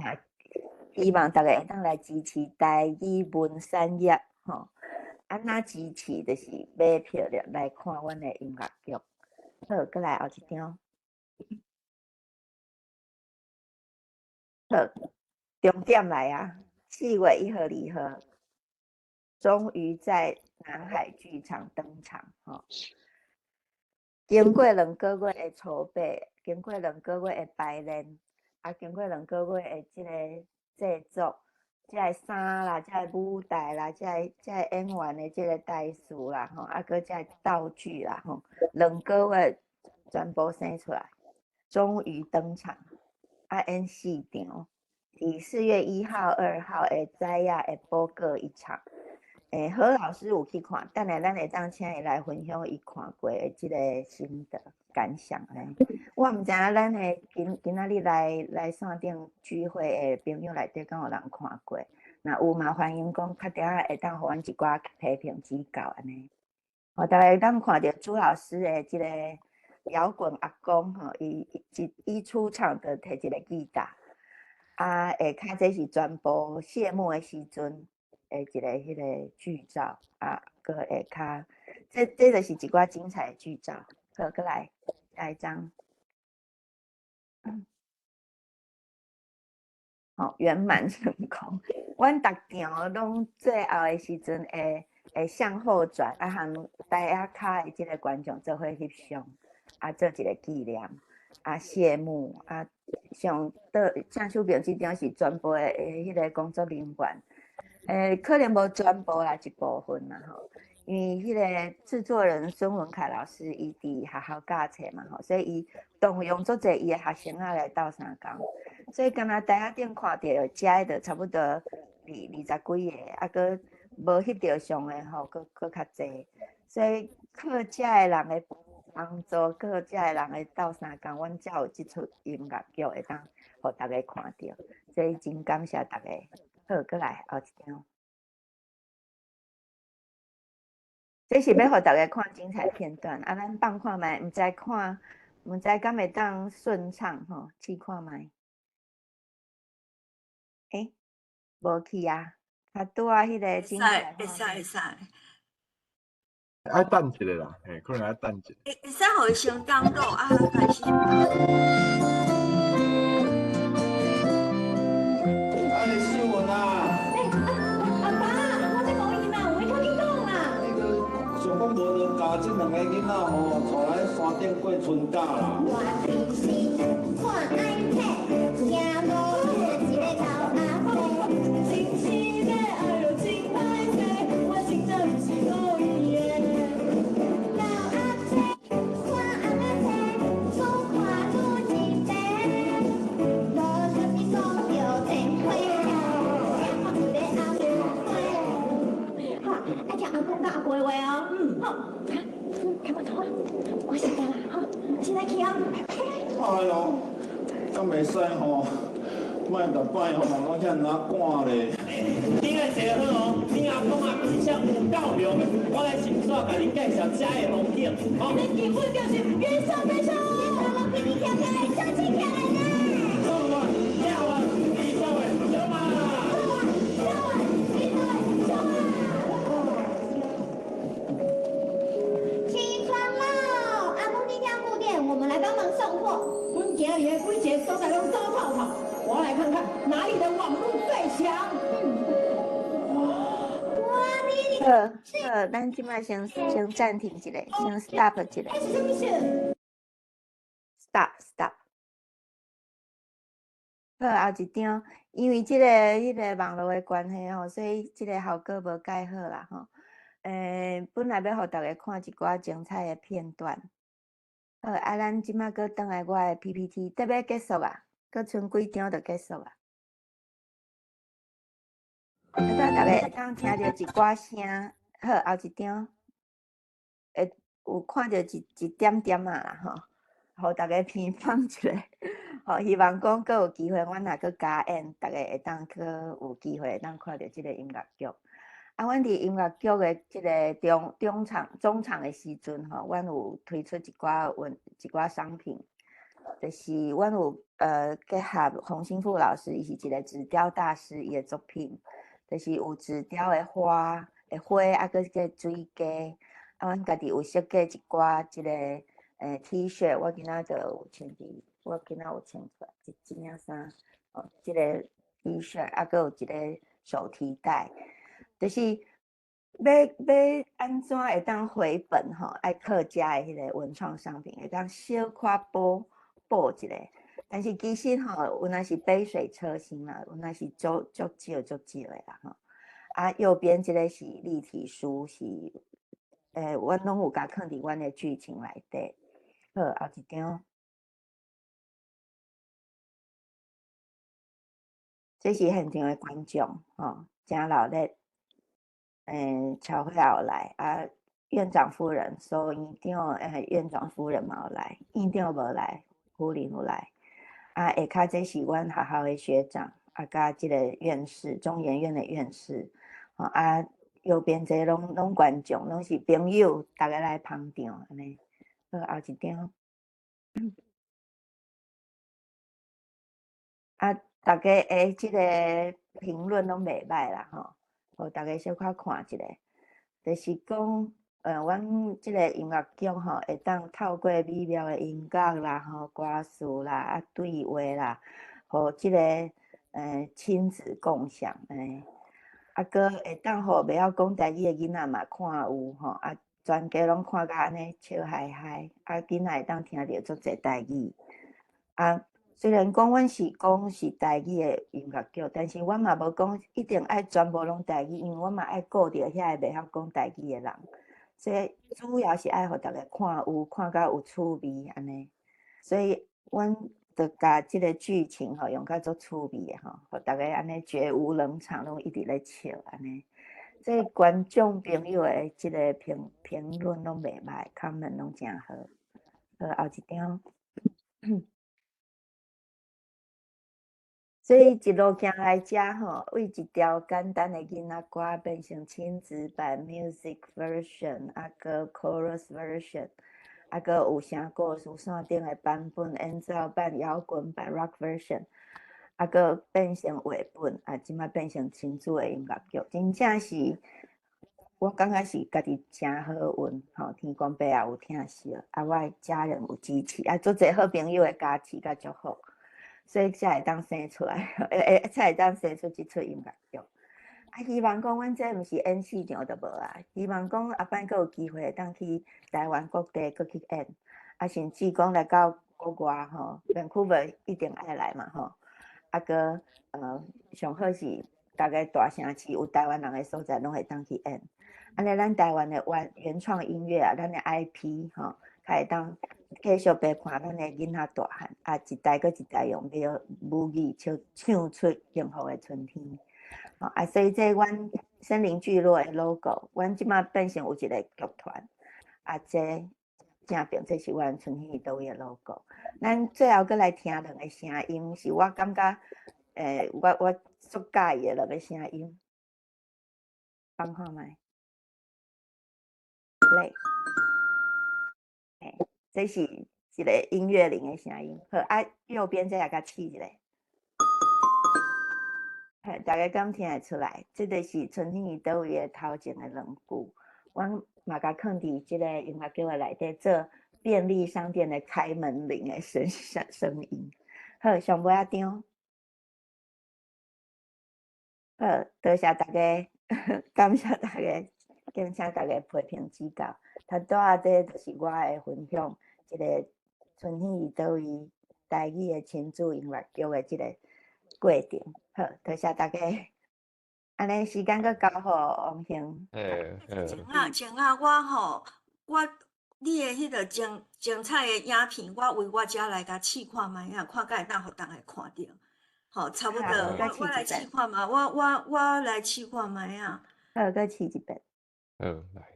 希望逐家會當來支持台語文產業，吼。按怎支持？就是買票來看阮的音樂劇。好，閣來後一張。好，重點來啊！4月1號、2號，終於在南海劇場登場。吼，經過2個月的籌備，經過兩個月的排練，啊，經過兩個月的這个製作，這个衫啦，這个舞台啦，這个演員的這个台詞啦，吼，啊，閣這个道具啦，吼，兩個月全部生出來，終於登場。啊，演四場，佇4月1號、2號的早仔下晡各一場。何老師有去看，等下咱會當請伊來分享伊看過的這个心得感想咧。我毋知影咱的今仔日來線頂聚會的朋友內底，敢有人看過？若有嘛，歡迎講較定仔會當予阮一寡批評指教按呢。予逐家會當看著朱老師的這个搖滾阿公吼，伊一出場就提一个吉他，啊，下跤這是全部謝幕的時陣的一个彼个劇照，啊，閣下跤，這就是一寡精彩的劇照。好，閣來下一張。好，圓滿成功。阮逐場攏最後的時陣會向後轉，啊，和台仔跤的這个觀眾做伙翕相。啊，做一个紀念，啊，謝幕，啊，上倒正手邊這張是全部的彼个工作人員，可能無全部啦，一部分啦吼，因為彼个製作人孫文凱老師伊佇學校教冊嘛吼，所以伊動用足濟伊的學生仔來鬥相共，所以敢若台仔頂看著遮的差不多二十幾个，啊，閣無翕著相的吼，閣較濟，所以靠遮的人的幫助，靠遮的人的鬥相共，阮才有這齣音樂劇會當予逐家看著，所以真感謝逐家。好，閣來後一張，這是欲予逐家看精彩片段，啊，咱放看覓，毋知看，毋知敢會當順暢吼，試看覓。欸，無去啊，較拄仔彼个精彩。會使會使。愛等一下啦，嘿，可能愛等一下。會使予伊先講落，啊，開始。啊，你秀文啊！欸，阿爸，我這無閒啦，有話趕緊講啦。你閣想講無就共這兩个囡仔吼，帶來山頂過春假啦。我平時看 iPad，行路一个老阿伯，真是个哎喲真歹势，我真正毋是故意的。老阿伯，看翁仔册，愈看愈入迷，无小心讲著电话，一个阿婆。好，爱听阿公佮阿婆的话哦。嗯，好。啊，开门走啊，我时间啦，好，现在去哦。哎喲，敢袂使吼，莫逐摆吼拢遐尔啊赶咧。你来坐好哦，你阿公啊真正有够用，我来先煞共恁介紹遮的風景。你根本就是元首元首，我比你強起來，相信起來啦。好啊，了啊，你走的，走啊。好啊，走啊，你走的，走啊。起床喽，阿公今天要顾店，我們來幫忙送貨。阮今日的幾个所在攏走透透，我來看看哪裡的網路最強。哇，你好，好，咱這擺先暫停一下，先 stop 一下。欸，是啥物事？ ，stop stop。好，後一張，因為這個彼個網路的關係吼，所以這個效果無蓋好啦吼。本來欲予大家看一寡精彩的片段。好，啊，咱這馬閣轉來我的 PPT，得欲結束啊？閣賰幾張就結束啊？啊，大家會當聽著一寡聲，好，後一張會有看著一一點點仔啦吼，予大家評判一下。吼，希望講閣有機會，阮若閣加演，大家會當閣有機會會當看著這個音樂劇。啊，阮佇音樂劇的這個中中場中場的時陣吼，阮有推出一寡文一寡商品，就是阮有結合洪興富老師，伊是一個紙雕大師，伊的作品，就是有紙雕的花的花，啊，閣個水雞，啊，阮家己有設計一寡這個T-shirt，我今仔就有穿佇，我今仔有穿出來這這領衫，哦，這個 T-shirt，啊，閣有一個手提袋。就是欲欲按怎會當回本吼？愛客家的彼個文創商品會當小可補補一下，但是其實吼，有若是杯水車薪啦，有若是足足少足少的啦吼。啊，右邊這個是立體書，是阮攏有共囥佇阮的劇情內底。好，後一張，這是現場的觀眾吼，誠熱鬧。喬慧也有來啊，院長夫人，蘇院長，院長夫人嘛有來，院長無來，夫人有來。啊，下跤這是阮學校的學長，啊，佮這個院士，中研院的院士。啊，右邊這攏攏觀眾，攏是朋友，逐家來捧場按呢。好，後一張。啊，逐家的這個評論攏袂䆀啦吼。予逐家小可看一下，就是講，阮這個音樂劇吼，會當透過美妙的音樂啦、吼歌詞啦、啊對話啦，予這個親子共享，啊，閣會當予袂曉講台語的囡仔嘛看有吼，啊，全家攏看甲按呢笑嗨嗨，啊，囡仔會當聽著足濟台語，啊。雖然講阮是講是台語的音樂劇，但是阮嘛無講一定愛全部攏台語，因為阮嘛愛顧著遐个袂曉講台語的人，所以主要是愛予逐家看有看甲有趣味按呢。所以阮就共這個劇情吼用甲足趣味的吼，予逐家按呢絕無冷場，攏一直咧笑按呢。這觀眾朋友的這個評評論攏袂䆀，comment 攏誠好。好，後一張。所以一路行來遮吼，為一條簡單的囡仔歌變成親子版 music version，啊，閣 chorus version，啊，閣有聲故事線頂的版本、演奏版、搖滾版 rock version，啊，閣變成繪本，啊，這馬變成親子的音樂劇，真正是我感覺是家己誠好運吼，天公伯也有疼惜，啊，我的家人有支持，啊，足濟好朋友的加持佮祝福。所以才會當生出來，才會當生出這齣音樂劇。啊，希望講阮這毋是演四場就無啊，希望講後擺閣有機會會當去台灣各地閣去演，啊，甚至講來到國外吼，Vancouver 一定愛來嘛吼。啊，閣上好是逐个大城市有台灣人的所在，攏會當去演。按呢，咱台灣的原原創音樂啊，咱的 IP 吼，較會當繼續陪伴咱的囡仔大漢，啊，一代閣一代用母母語唱唱出幸福的春天。啊，所以這阮森林聚落的 logo，阮這馬變成有一個劇團，啊，這正邊這是阮春天佇佗位的 logo。咱最後閣來聽兩個聲音，是我感覺，我我足佮意的兩個聲音。放看覓？來，這是一個音樂鈴的聲音。好，啊，右邊這也共試一下。嘿，大家敢聽會出來？這個是春天佇佗位的頭前的兩句。阮嘛共囥佇這個音樂劇的內底做便利商店的開門鈴的聲聲聲音。好，上尾仔張。好，多謝大家，感謝大家，敬請大家批評指教。頭拄仔這就是我的分享，這個春天佇佗位台語的親子音樂劇的這个過程。好，多謝大家。按呢時間閣交予王興。嘿，好。晴仔，晴仔，我吼，我你的彼个精精彩的影片，我為我遮來共試看覓仔，看敢會當予逐个看著。吼，差不多，我來試看覓，我來試看覓仔。好，閣試一遍。好，來。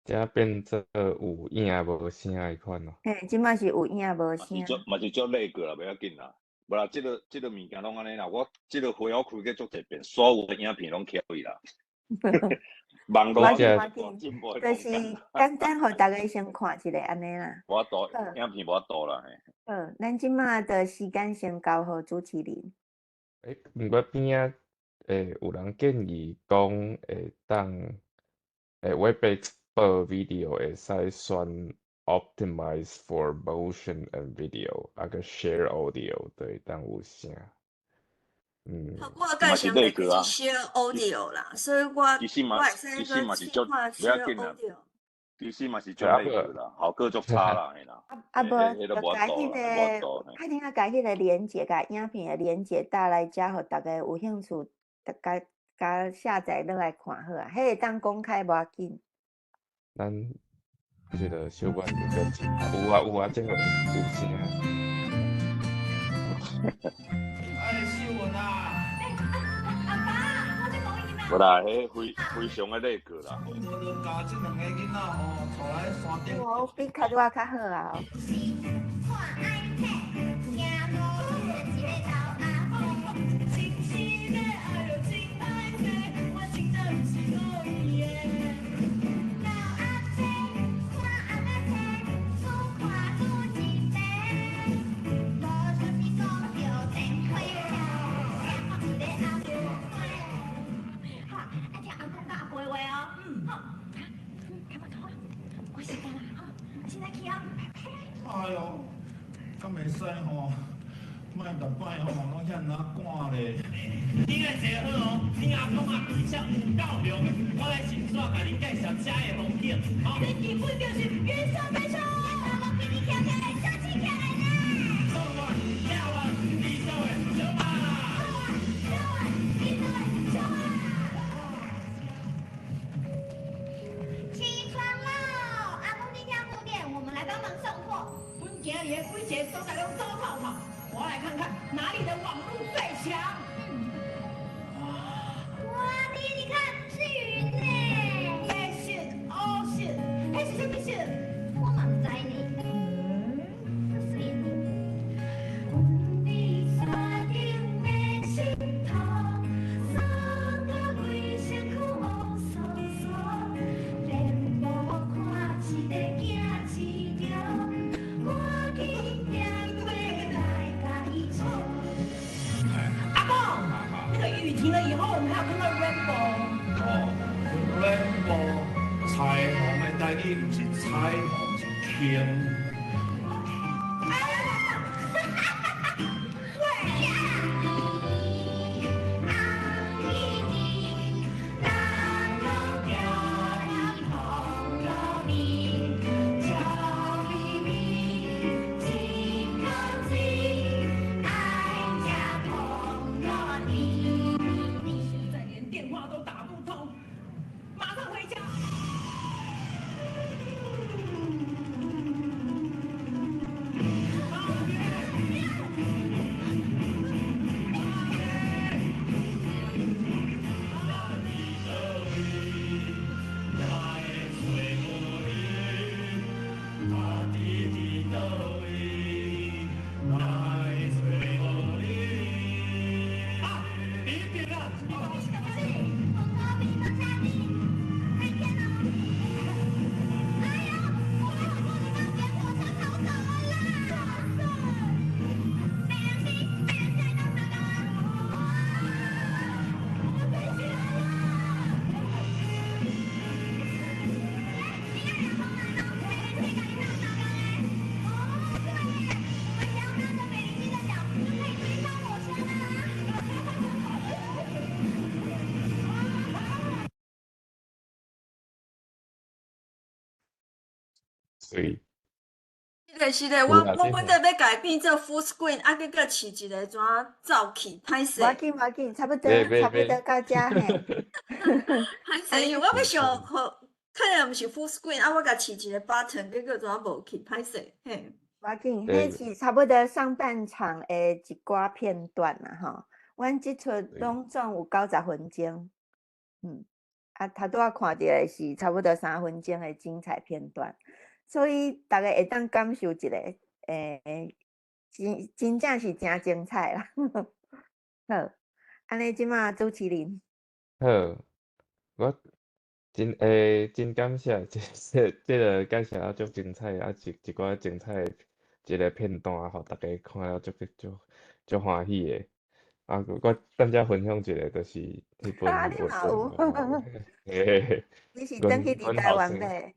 這變做有影無聲的款咯。嘿，這擺是有影無聲。嘛是足累過啦，袂要緊啦。無啦，這个物件攏按呢啦。我這个會我開過足濟遍，所有的影片攏翘去啦。網路進步，就是簡單，予大家先看一下按呢啦。無法度，影片無法度啦。好，咱這擺的時間先交予主持人。欸，毋過邊仔，欸，有人建議講會當，欸，Webex 播 video 會使選 optimize for motion and video，啊閣 share audio 就會當有聲。嗯。我介紹的是 share audio 啦，所以我我會使閣試看 share audio。其實嘛是足那個啦，效果足差啦，嘿啦。啊無，就共彼个，較聽仔共彼个連結，共影片的連結帶來遮，予逐家有興趣，共共下載落來看好啊。彼會當公開無要緊。咱這个小阮有個有啊有啊，這个有聲。哎，秀文啊！無啦，彼非非常的那個啦。我比較拄仔較好啊。哎喲，敢袂使吼，莫逐擺吼攏遐爾趕咧。你來坐好哦，你阿公啊，規車有夠量，我來先煞共你介紹遮的風景。這基本就是雲上白手。起床喽！阿公今天五點，我們來幫忙送貨。阮今日的規個所在攏走透透，我來看看哪裡的網路最強。哇，爹，你看是雲呢。白色、烏色，彼是啥物色？我嘛毋知呢。嗯，這水呢。阮佇山頂的石頭，掃到規身軀烏酥酥，連無看一个囝飼著，趕緊踮過來共伊笑。阿公，那個雨停了以後，我們還有看到 rainbow。哦，rainbow，彩虹的台語毋是彩虹，是虹。你現在連電話都打不通，馬上回家。媠。是的，是的，我本底欲共伊變做 full screen，啊，結果試一个怎走去，歹勢。無要緊，無要緊，差不多，差不多到遮嘿。歹勢，因為我欲想，可能毋是 full screen，啊，我共試一个 button，結果怎無去，歹勢，嘿。無要緊，彼是差不多上半場的一寡片段啦，吼。阮這齣攏總有90分鐘，啊，頭拄仔看著的是差不多3分鐘的精彩片段。所以逐家會當感受一下，真真正是誠精彩啦。好，按呢這馬主持人。好，我真感謝這個介紹啊足精彩，啊一寡精彩的一個片段，予逐家看了足足足歡喜的。啊，我等下分享一個，就是彼本繪本。嘿嘿，你是轉去佇台灣買？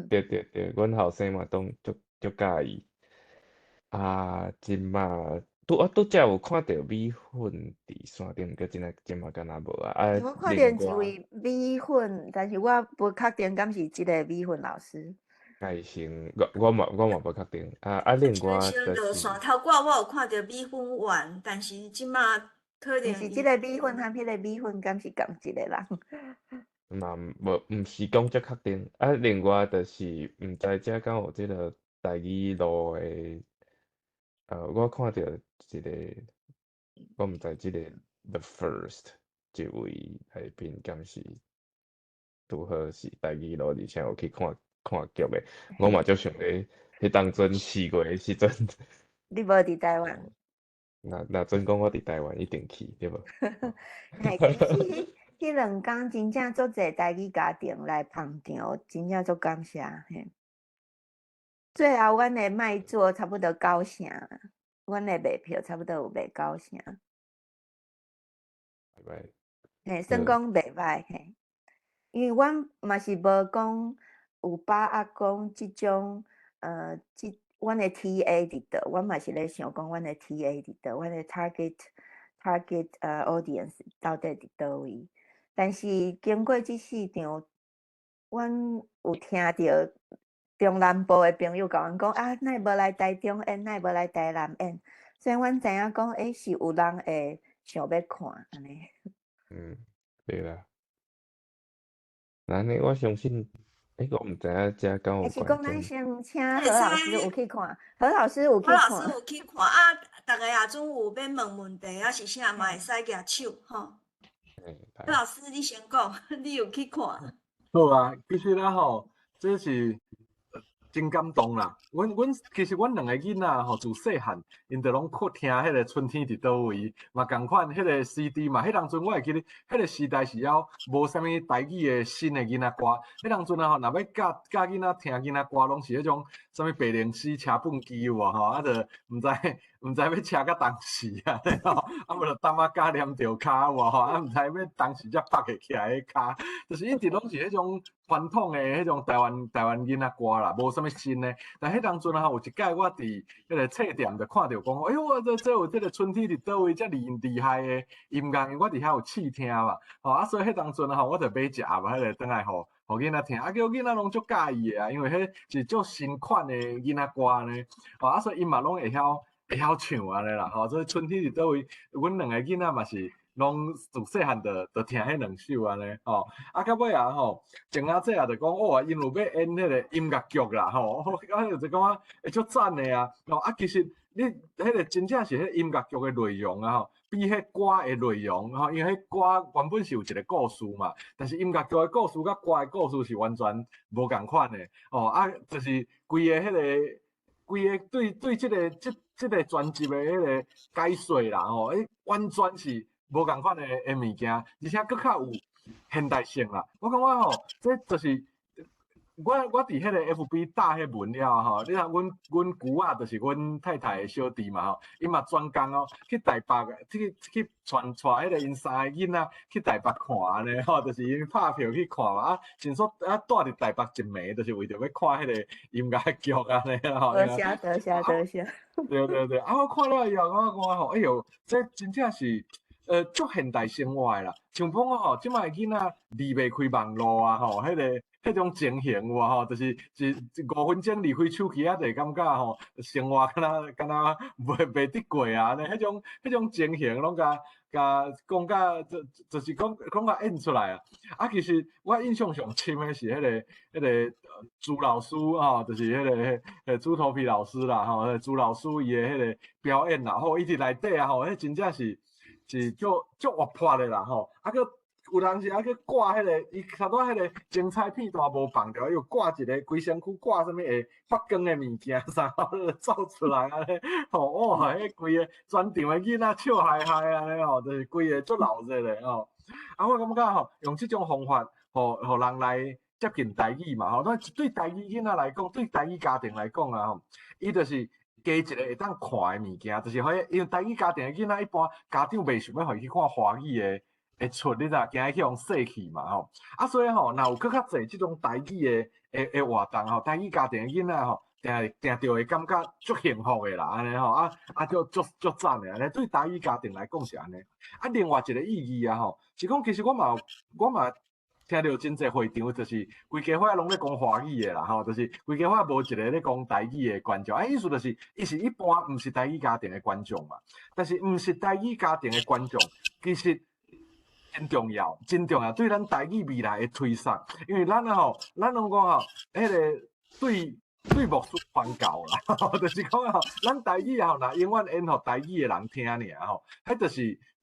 對對對，阮後生嘛攏足足佮意。啊，這馬拄我拄才有看著米粉佇山頂，閣這馬敢若無啊。啊，我看著一位米粉，但是我無確定敢是這个米粉老師。該成，我嘛無確定。啊啊，另外就是山頭掛我有看著米粉丸，但是這馬可能是這个米粉和彼个米粉敢是仝一个人？嘛無，毋是講足確定。啊，另外就是毋知遮敢有這个台語路的，我看著一个，我毋知這个 The First 這位來賓敢是拄好是台語路，而且有去看看劇的。我嘛足想咧，彼當陣4月的時陣。你無佇台灣？若準講我佇台灣一定去，對無？嘿，其實彼2工真正足濟台語家庭來捧場，真正足感謝嘿。最後，阮的賣座差不多九成，阮的賣票差不多有賣九成。歹。嘿，算講袂歹嘿，因為阮嘛是無講有把握講這種，這阮的 TA 佇佗，阮嘛是咧想講阮的 TA 佇佗，阮的 target audience 到底佇佗位？但是經過這四場，阮有聽著中南部的朋友共阮講啊，哪會無來台中演，哪會無來台南演？所以阮知影講，欸，是有人會想欲看按呢。嗯，對啦。按呢，我相信，欸，我毋知影遮敢有還是講咱先請何老師有去看，何老師有去看。何老師有去看啊！逐家若準有欲問問題，抑是啥嘛會使舉手吼。何老師，你先講，你有去看？好啊，其實啦吼，這是真感動啦。阮其實阮兩个囡仔吼，自細漢𪜶就攏看聽彼个春天佇佗位，嘛仝款彼个 CD 嘛。彼當陣我會記得，彼个時代是猶無啥物台語的新的囡仔歌。彼當陣啊吼，若欲教教囡仔聽囡仔歌，攏是彼種啥物白靈絲車畚機有無吼？啊，就毋知欲車到當時啊，吼，啊無就擔仔膠黏著跤有無吼？啊，毋知欲當時才拍會起來彼跤，就是一直攏是彼種傳統的彼種台灣囡仔歌啦，無啥物新的。但彼當陣啊，有一擺我佇彼个冊店就看著講，哎喲，這有這个春天佇佗位遮厲害的音樂，因為我佇遐有試聽嘛，吼啊，所以彼當陣啊吼，我就買一盒彼个轉來予囡仔聽，啊，結果囡仔攏足佮意的啊，因為彼是足新款的囡仔歌呢，吼啊，所以𪜶嘛攏會曉唱按呢啦，吼，所以春天佇佗位，阮兩个囡仔嘛是攏自細漢就聽彼兩首按呢，吼，啊，到尾啊吼，前仔這啊就講，哦，𪜶有欲演彼个音樂劇啦，吼，啊，就感覺會足讚的啊，吼，啊，其實你彼个真正是彼音樂劇的內容啊，吼，比彼歌的內容，吼，因為彼歌原本是有一个故事嘛，但是音樂劇的故事佮歌的故事是完全無仝款的，吼，啊，就是規個對這個專輯的彼个解說啦，吼，欸，完全是無仝款的物件，而且閣較有現代性啦。我感覺吼，這就是我佇彼個 FB 打彼文了吼，你看阮姑仔就是阮太太的小弟嘛吼，伊嘛專工哦去台北去帶彼个𪜶三个囡仔去台北看按呢吼，就是𪜶拍票去看嘛，啊，先說啊蹛佇台北一暝，就是為著欲看彼个音樂劇按呢吼。多謝多謝多謝。對對對，啊，我看了以後，我感覺吼，哎喲，這真正是足現代生活的啦。像講吼，這擺囡仔離袂開網路啊吼，彼个。彼種情形有無吼？就是一5分鐘離開手機仔，就會感覺吼，生活敢若敢若袂得過啊！按呢，彼種情形攏共共講甲就是講講共演出來啊！啊，其實我印象上深的是彼個朱老師吼，就是彼個豬頭皮老師啦吼，朱老師伊的彼個表演啦吼，伊佇內底啊吼，彼真正是足足活潑的啦吼，啊閣有當時啊去掛彼個，伊差不多彼個精彩片段無放著，伊有掛一個規身軀掛啥物會發光的物件啥，走出來按呢，吼哇！彼規个全場的囡仔笑嗨嗨按呢吼，就是規个足鬧熱的吼。啊，我感覺吼，用這種方法，予予人來接近台語嘛吼。對台語囡仔來講，對台語家庭來講啊吼，伊就是加一個會當看的物件，就是彼因為台語家庭的囡仔一般家長袂想欲予伊去看華語的。會出，你知影，驚伊去予洗去嘛吼。啊，所以吼，若有閣較濟這種台語的活動吼，台語家庭的囡仔吼，定定著會感覺足幸福的啦，按呢吼，啊啊足足足讚的按呢。對台語家庭來講是按呢。啊，另外一個意義啊吼，是講其實我嘛聽著真濟會場，就是規家伙攏咧講華語的啦吼，就是規家伙無一個咧講台語的觀眾。啊，意思就是，伊是一般毋是台語家庭的觀眾嘛。但是毋是台語家庭的觀眾，其實真重要，真重要，對咱台語未來的推廣，因為咱啊吼，咱攏講吼，彼個對牧師傳教啦，就是講吼，咱台語吼，若永遠演予台語的人聽爾吼，彼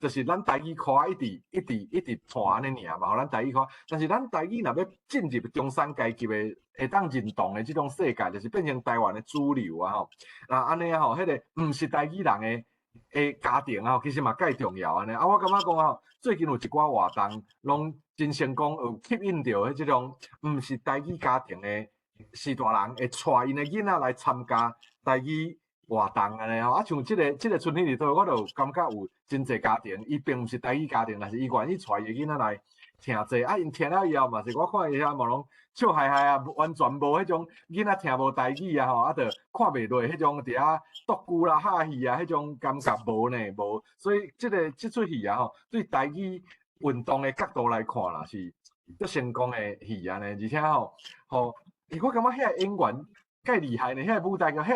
就是咱台語歌一直一直一直傳按呢爾嘛，吼，咱台語歌，但是咱台語若欲進入中產階級的會當認同的這種世界，就是變成台灣的主流啊吼，若按呢吼，彼個毋是台語人的家庭啊，其實嘛蓋重要按呢。啊，我感覺講吼，最近有一寡活動攏真成功，有吸引著彼這種毋是台語家庭的序大人，會帶𪜶的囡仔來參加台語活動按呢吼。啊，像這個春天佇佗，我就感覺有真濟家庭，伊並毋是台語家庭，但是伊願意帶伊的囡仔來聽這個。啊，𪜶聽了以後嘛是，我看伊遐嘛攏笑嗨嗨啊，完全無彼種囡仔聽無台語啊吼，啊，就看袂落彼種佇遐獨居啦、拍戲啊，彼種感覺無呢，無。所以這個這齣戲啊吼，對台語運動的角度來看啦，是足成功的戲按呢，而且吼，吼，我感覺彼個演員蓋厲害呢，彼個舞台劇，彼個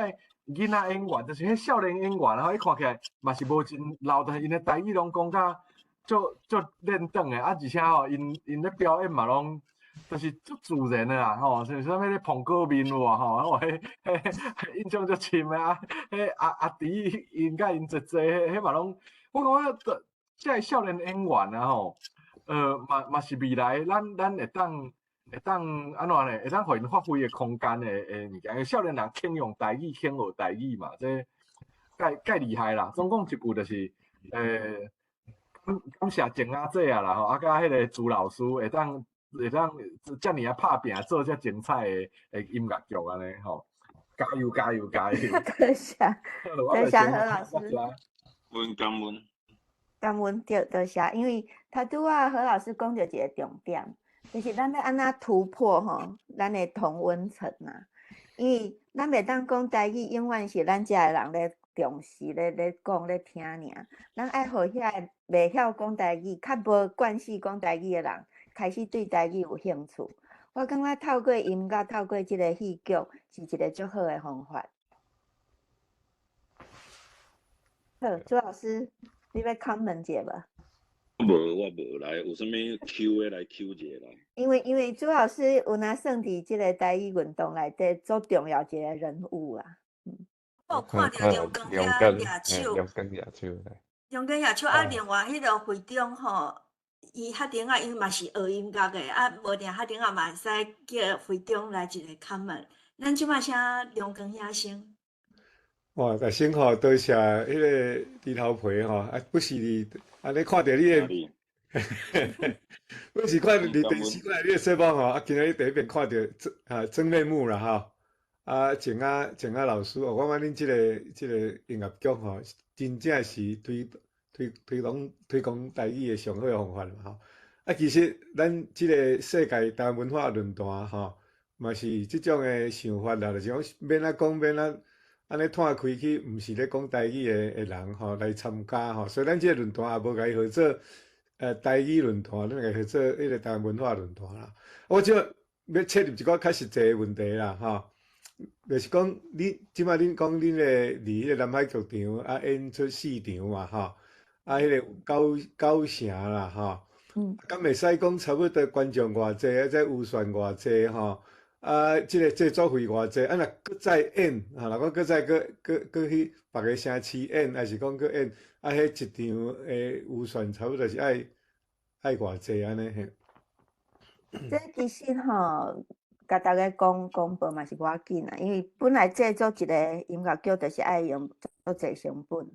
囡仔演員，就是彼少年演員吼，伊看起來嘛是無真老，但是𪜶的台語攏講甲足足輪轉的，啊，而且吼，𪜶咧表演嘛攏就是足自然的啦，吼，像啥物咧蘋果面有無吼，彼彼印象足深的啊，彼阿弟𪜶佮𪜶姐姐，彼嘛攏，我感覺這个少年演員啊吼，嘛是未來咱會當按怎呢？會當予𪜶發揮的空間的物件，因為少年人肯用台語，肯學台語嘛，這蓋蓋厲害啦。總講一句就是，感謝鄭阿姐啊啦吼，啊佮彼個朱老師會當遮爾啊拍拚做遮精彩的音樂劇按呢吼，加油加油加油！多謝，多謝何老師。阮感恩。感恩對，多謝，因為頭拄仔何老師講著一個重點，就是咱欲按怎突破吼，咱的同溫層啊，因為咱袂當講台語永遠是咱遮的人咧重視、咧講、咧聽爾，咱愛予遐个袂曉講台語、較無慣勢講台語的人，開始對台語有興趣。我感覺透過音樂、透過這個戲劇，是一個足好的方法。好，朱老師，你欲 comment 一下無？無，我無來，有啥物 Q 的來 Q 一下來。因為朱老師有若算佇這個台語運動內底足重要一個人物啊。我有看著梁光遐舉手，梁光舉手。梁光舉手啊！另外彼個會長吼，伊較頂仔伊嘛是學音樂的，啊，無定較頂仔嘛會使叫會長來一個 comment。咱這擺請梁光兄先。哇！先吼，多謝彼個豬頭皮吼，啊，不是佇按呢看著你的，不是看佇電視看著你的節目吼，啊，今仔日第一遍看著真啊真面目啦吼。啊，鄭仔鄭仔老師，哦，我感覺恁這個音樂劇吼，真正是推廣台語的上好的方法吼。啊，其實咱這個世界台灣文化論壇吼，嘛是這種的想法啦，就是講欲按怎講欲按怎按呢湠開去，毋是咧講台語的人吼來參加吼，所以咱這個論壇也無共伊號做台語論壇，咱共伊號做彼個台灣文化論壇啦。我這欲切入一寡較實際的問題啦，吼。就是講，你這擺恁講恁的佇彼个南海劇場啊演出四場嘛，吼，啊，彼个九九成啦，吼。敢會使講差不多觀眾偌濟，啊，這預算偌濟，吼，啊，這个製作費偌濟，啊，若閣再演，吼，若講閣再閣閣閣去別个城市演，抑是講閣演，啊，彼一場的預算差不多是愛愛偌濟按呢？嘿。這其實吼，共逐家講公布嘛是無要緊啦，因為本來製作一个音樂劇就是愛用足濟成本，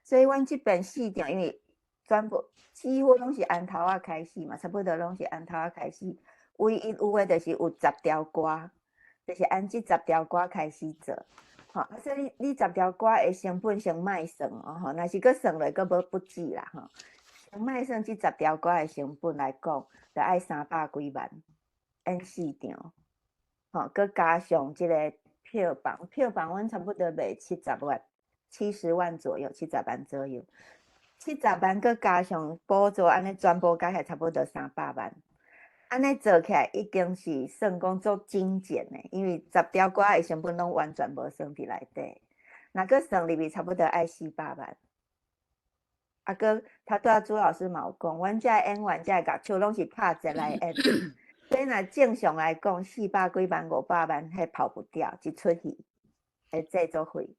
所以阮這邊四場，因為全部幾乎攏是按頭仔開始嘛，差不多攏是按頭仔開始。唯一有的就是有十條歌，就是按這十條歌開始做。吼，啊，所以你你十條歌的成本先莫算哦，吼，若是閣算落閣無不止啦，吼。先莫算這十條歌的成本來講，就愛三百幾萬演四場，吼，閣加上這个票房，票房阮差不多賣七十萬，70萬左右，七十萬左右。七十萬閣加上補助，按呢全部加起來差不多三百萬。按呢做起來已經是算講足精簡的，因為十條歌的成本攏完全無算佇內底。若閣算入去，差不多愛400萬。啊，閣頭拄仔朱老師嘛有講，阮遮演員、遮樂手攏是拍折來演，所以若正常來講，四百幾萬、500萬，彼跑不掉，一齣戲的製作費。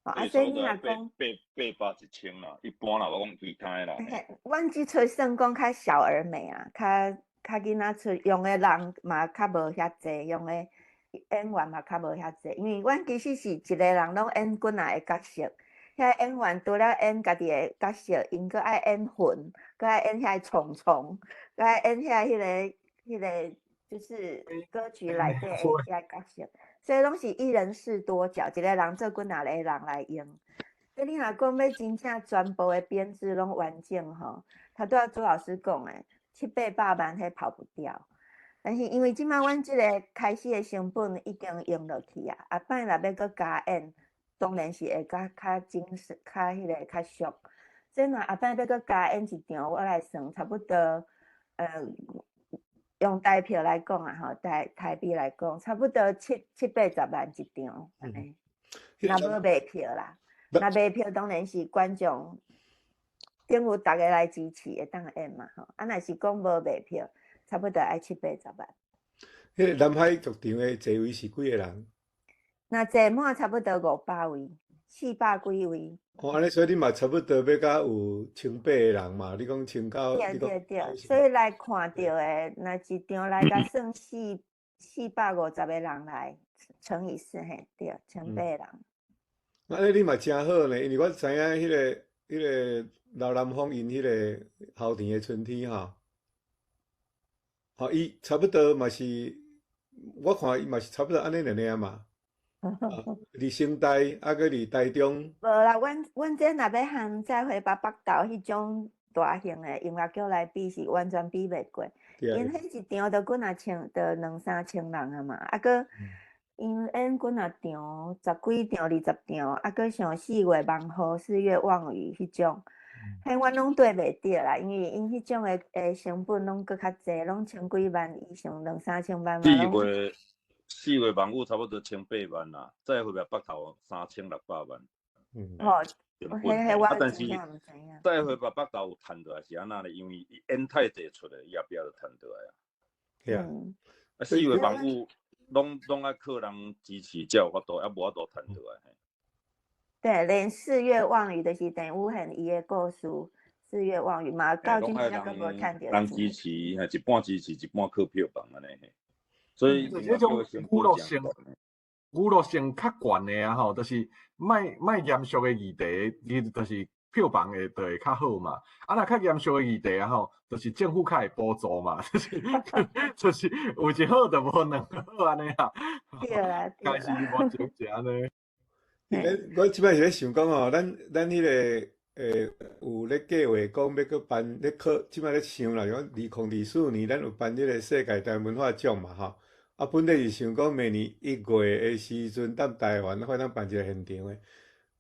啊，所以你若講八百一千啦，一般啦，我講其他的啦。阮這齣算講較小而美啊，較較囡仔出用的人嘛較無遐濟，用的演員嘛較無遐濟，因為阮其實是一個人攏演幾若个角色，遐演員除了演家己的角色，𪜶閣愛演魂，閣愛演遐蟲蟲，閣愛演遐彼个，就是歌曲內底的遐角色，所以攏是一人飾多角，一個人做幾若個人來用。所以你若講欲真正全部的編制攏完整吼，頭拄仔朱老師講的七八百萬，彼跑不掉。但是因為這擺阮這個開始的成本已經用落去啊，後擺若欲閣加演，當然是會較較精實、較彼个較俗。所以若後擺欲閣加演一場，我來算差不多，用台票來講啊，吼，台台幣來講，差不多七七八十萬一場，按呢。若無賣票啦，若賣票當然是觀眾等於逐家來支持會當演嘛，吼。啊，若是講無賣票，差不多愛七八十萬。彼個南海劇場的座位是幾個人？若坐滿差不多500位，四百幾位。哦，按呢，所以你嘛差不多欲甲有千八個人嘛？你講千九，對對對，所以來看著的，若一場來甲算四四百五十個人來乘以四，嘿，對，千八個人。按呢你嘛誠好呢，因為我知影彼个劉南風𪜶彼个後田的春天吼，吼，伊差不多嘛是，我看伊嘛是差不多按呢爾爾嘛。佇成大，啊，閣佇台中。無啦，阮阮這若欲和再會吧北投彼種大型的音樂劇來比，是完全比袂過。𪜶彼一場就幾若千，就兩三千人啊嘛，啊，閣𪜶演幾若場，十幾場、20場，啊，閣像四月望雨、四月望雨彼種，彼阮攏對袂著啦，因為𪜶彼種的的成本攏閣較濟，攏千幾萬以上，兩三千萬嘛。四月望雨差不多千八萬啦，再會吧北投3600萬。吼，彼彼我但是再會吧北投有趁落來是按怎呢？因為伊演太濟出來，伊後壁就趁落來啊。啊，四月望雨攏攏愛靠人支持才有法度，抑無法度趁落來。對，連四月望雨就是鄧宇賢伊的故事，四月望雨嘛，到今仔閣無趁著。人支持，一半支持，一半靠票房按呢。所以這種娛樂性、娛樂性較懸的啊吼，就是莫莫嚴肅的議題，伊就是票房會就會較好嘛。啊，若較嚴肅的議題啊吼，就是政府較會補助嘛，就是就是有一好就無兩好按呢啦。對啦，對啦。開始無就是按呢。我這擺是咧想講吼，咱咱彼个有咧計劃講欲閣辦咧考，這擺咧想啦，講2024年咱有辦這个世界台灣文化獎嘛吼。啊，本來是想講明年1月的時陣，踮台灣可當辦一個現場的。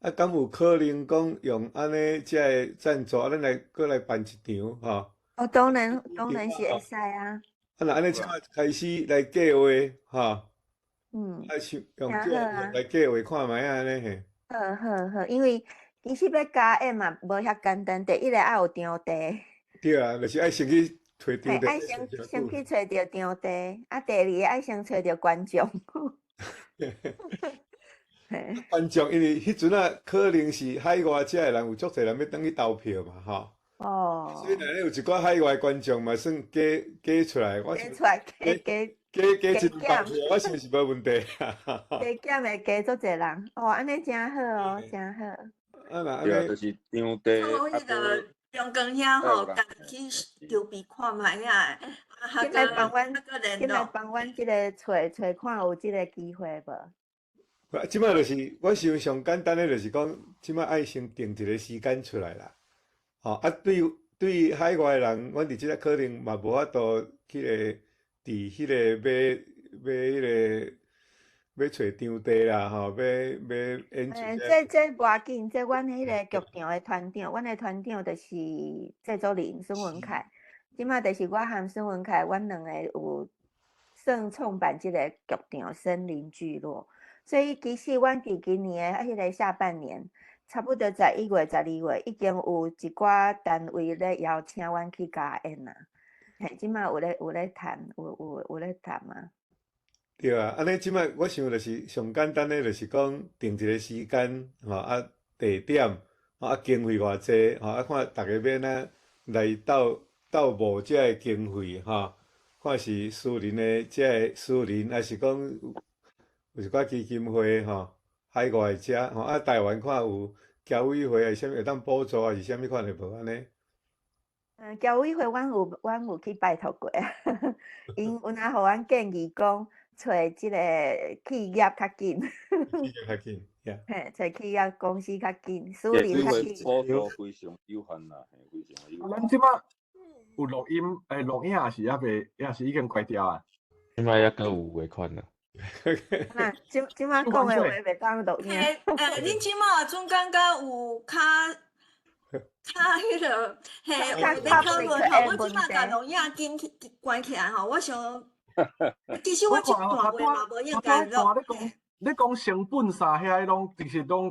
啊，敢有可能講用按呢這个贊助，啊，咱來閣來辦一場吼？哦，當然當然是會使啊。啊，若按呢這擺開始來計劃，吼。啊，想用這個來計劃看覓仔按呢嘿。好好好，因為其實欲加演嘛無遐簡單，第一个愛有場地。對啊，就是愛先去揣場地。愛先去揣著場地，啊，第二个愛先揣著觀眾。觀眾因為彼陣仔可能是海外遮的人有足濟人欲轉去投票嘛，吼。所以若有一寡海外觀眾嘛，算加加出來，我加出來加加加加一百票，我想是無問題。加減會加足濟人，哦，按呢誠好哦，誠好。啊，若對啊，就是場地。從彼个中光遐吼，家己去籌備看覓仔，啊，進來幫阮，進來幫阮這个揣揣看有這个機會無？這擺就是，我想上簡單的，就是講，這擺愛先定一个時間出來啦。吼啊，對對海外的人，阮佇這个可能嘛無法度去个佇彼个欲欲彼个欲揣場地啦，吼，欲欲演出。這無要緊，這阮彼个劇場的團長，阮的團長就是制作人孫文凱。這擺就是我和孫文凱，阮兩个有算創辦這个劇場森林聚落。所以其實阮佇今年的彼个下半年，差不多11月、12月，已經有一寡單位咧邀請阮去加演啊。嘿，這擺有咧談，有咧談啊。對啊，按呢這擺我想就是上簡單的，就是講定一个時間，吼啊地點，啊經費偌濟，吼啊看逐家欲按怎來鬥鬥募這个經費，吼，看是私人的這个私人，抑是講有一寡基金會吼，海外遮吼啊，台灣看有僑委會抑是啥物會當補助，抑是啥物款的無按呢？僑委會阮有去拜託過啊，𪜶有若予阮建議講，揣這个企業較緊。企業較緊，嘿，揣企業公司較緊，私人較緊。補助非常有限啦，非常有限。咱這擺有錄音，錄影也是猶未，也是已經關掉啊。這擺猶閣有的款啊。那這擺講的話袂當錄影。恁這擺總感覺有較較彼个，嘿，有咧討論吼。我這擺共錄影緊去關起來吼，我想，其實我這段話嘛無應該錄。你講成本啥遐攏，其實攏共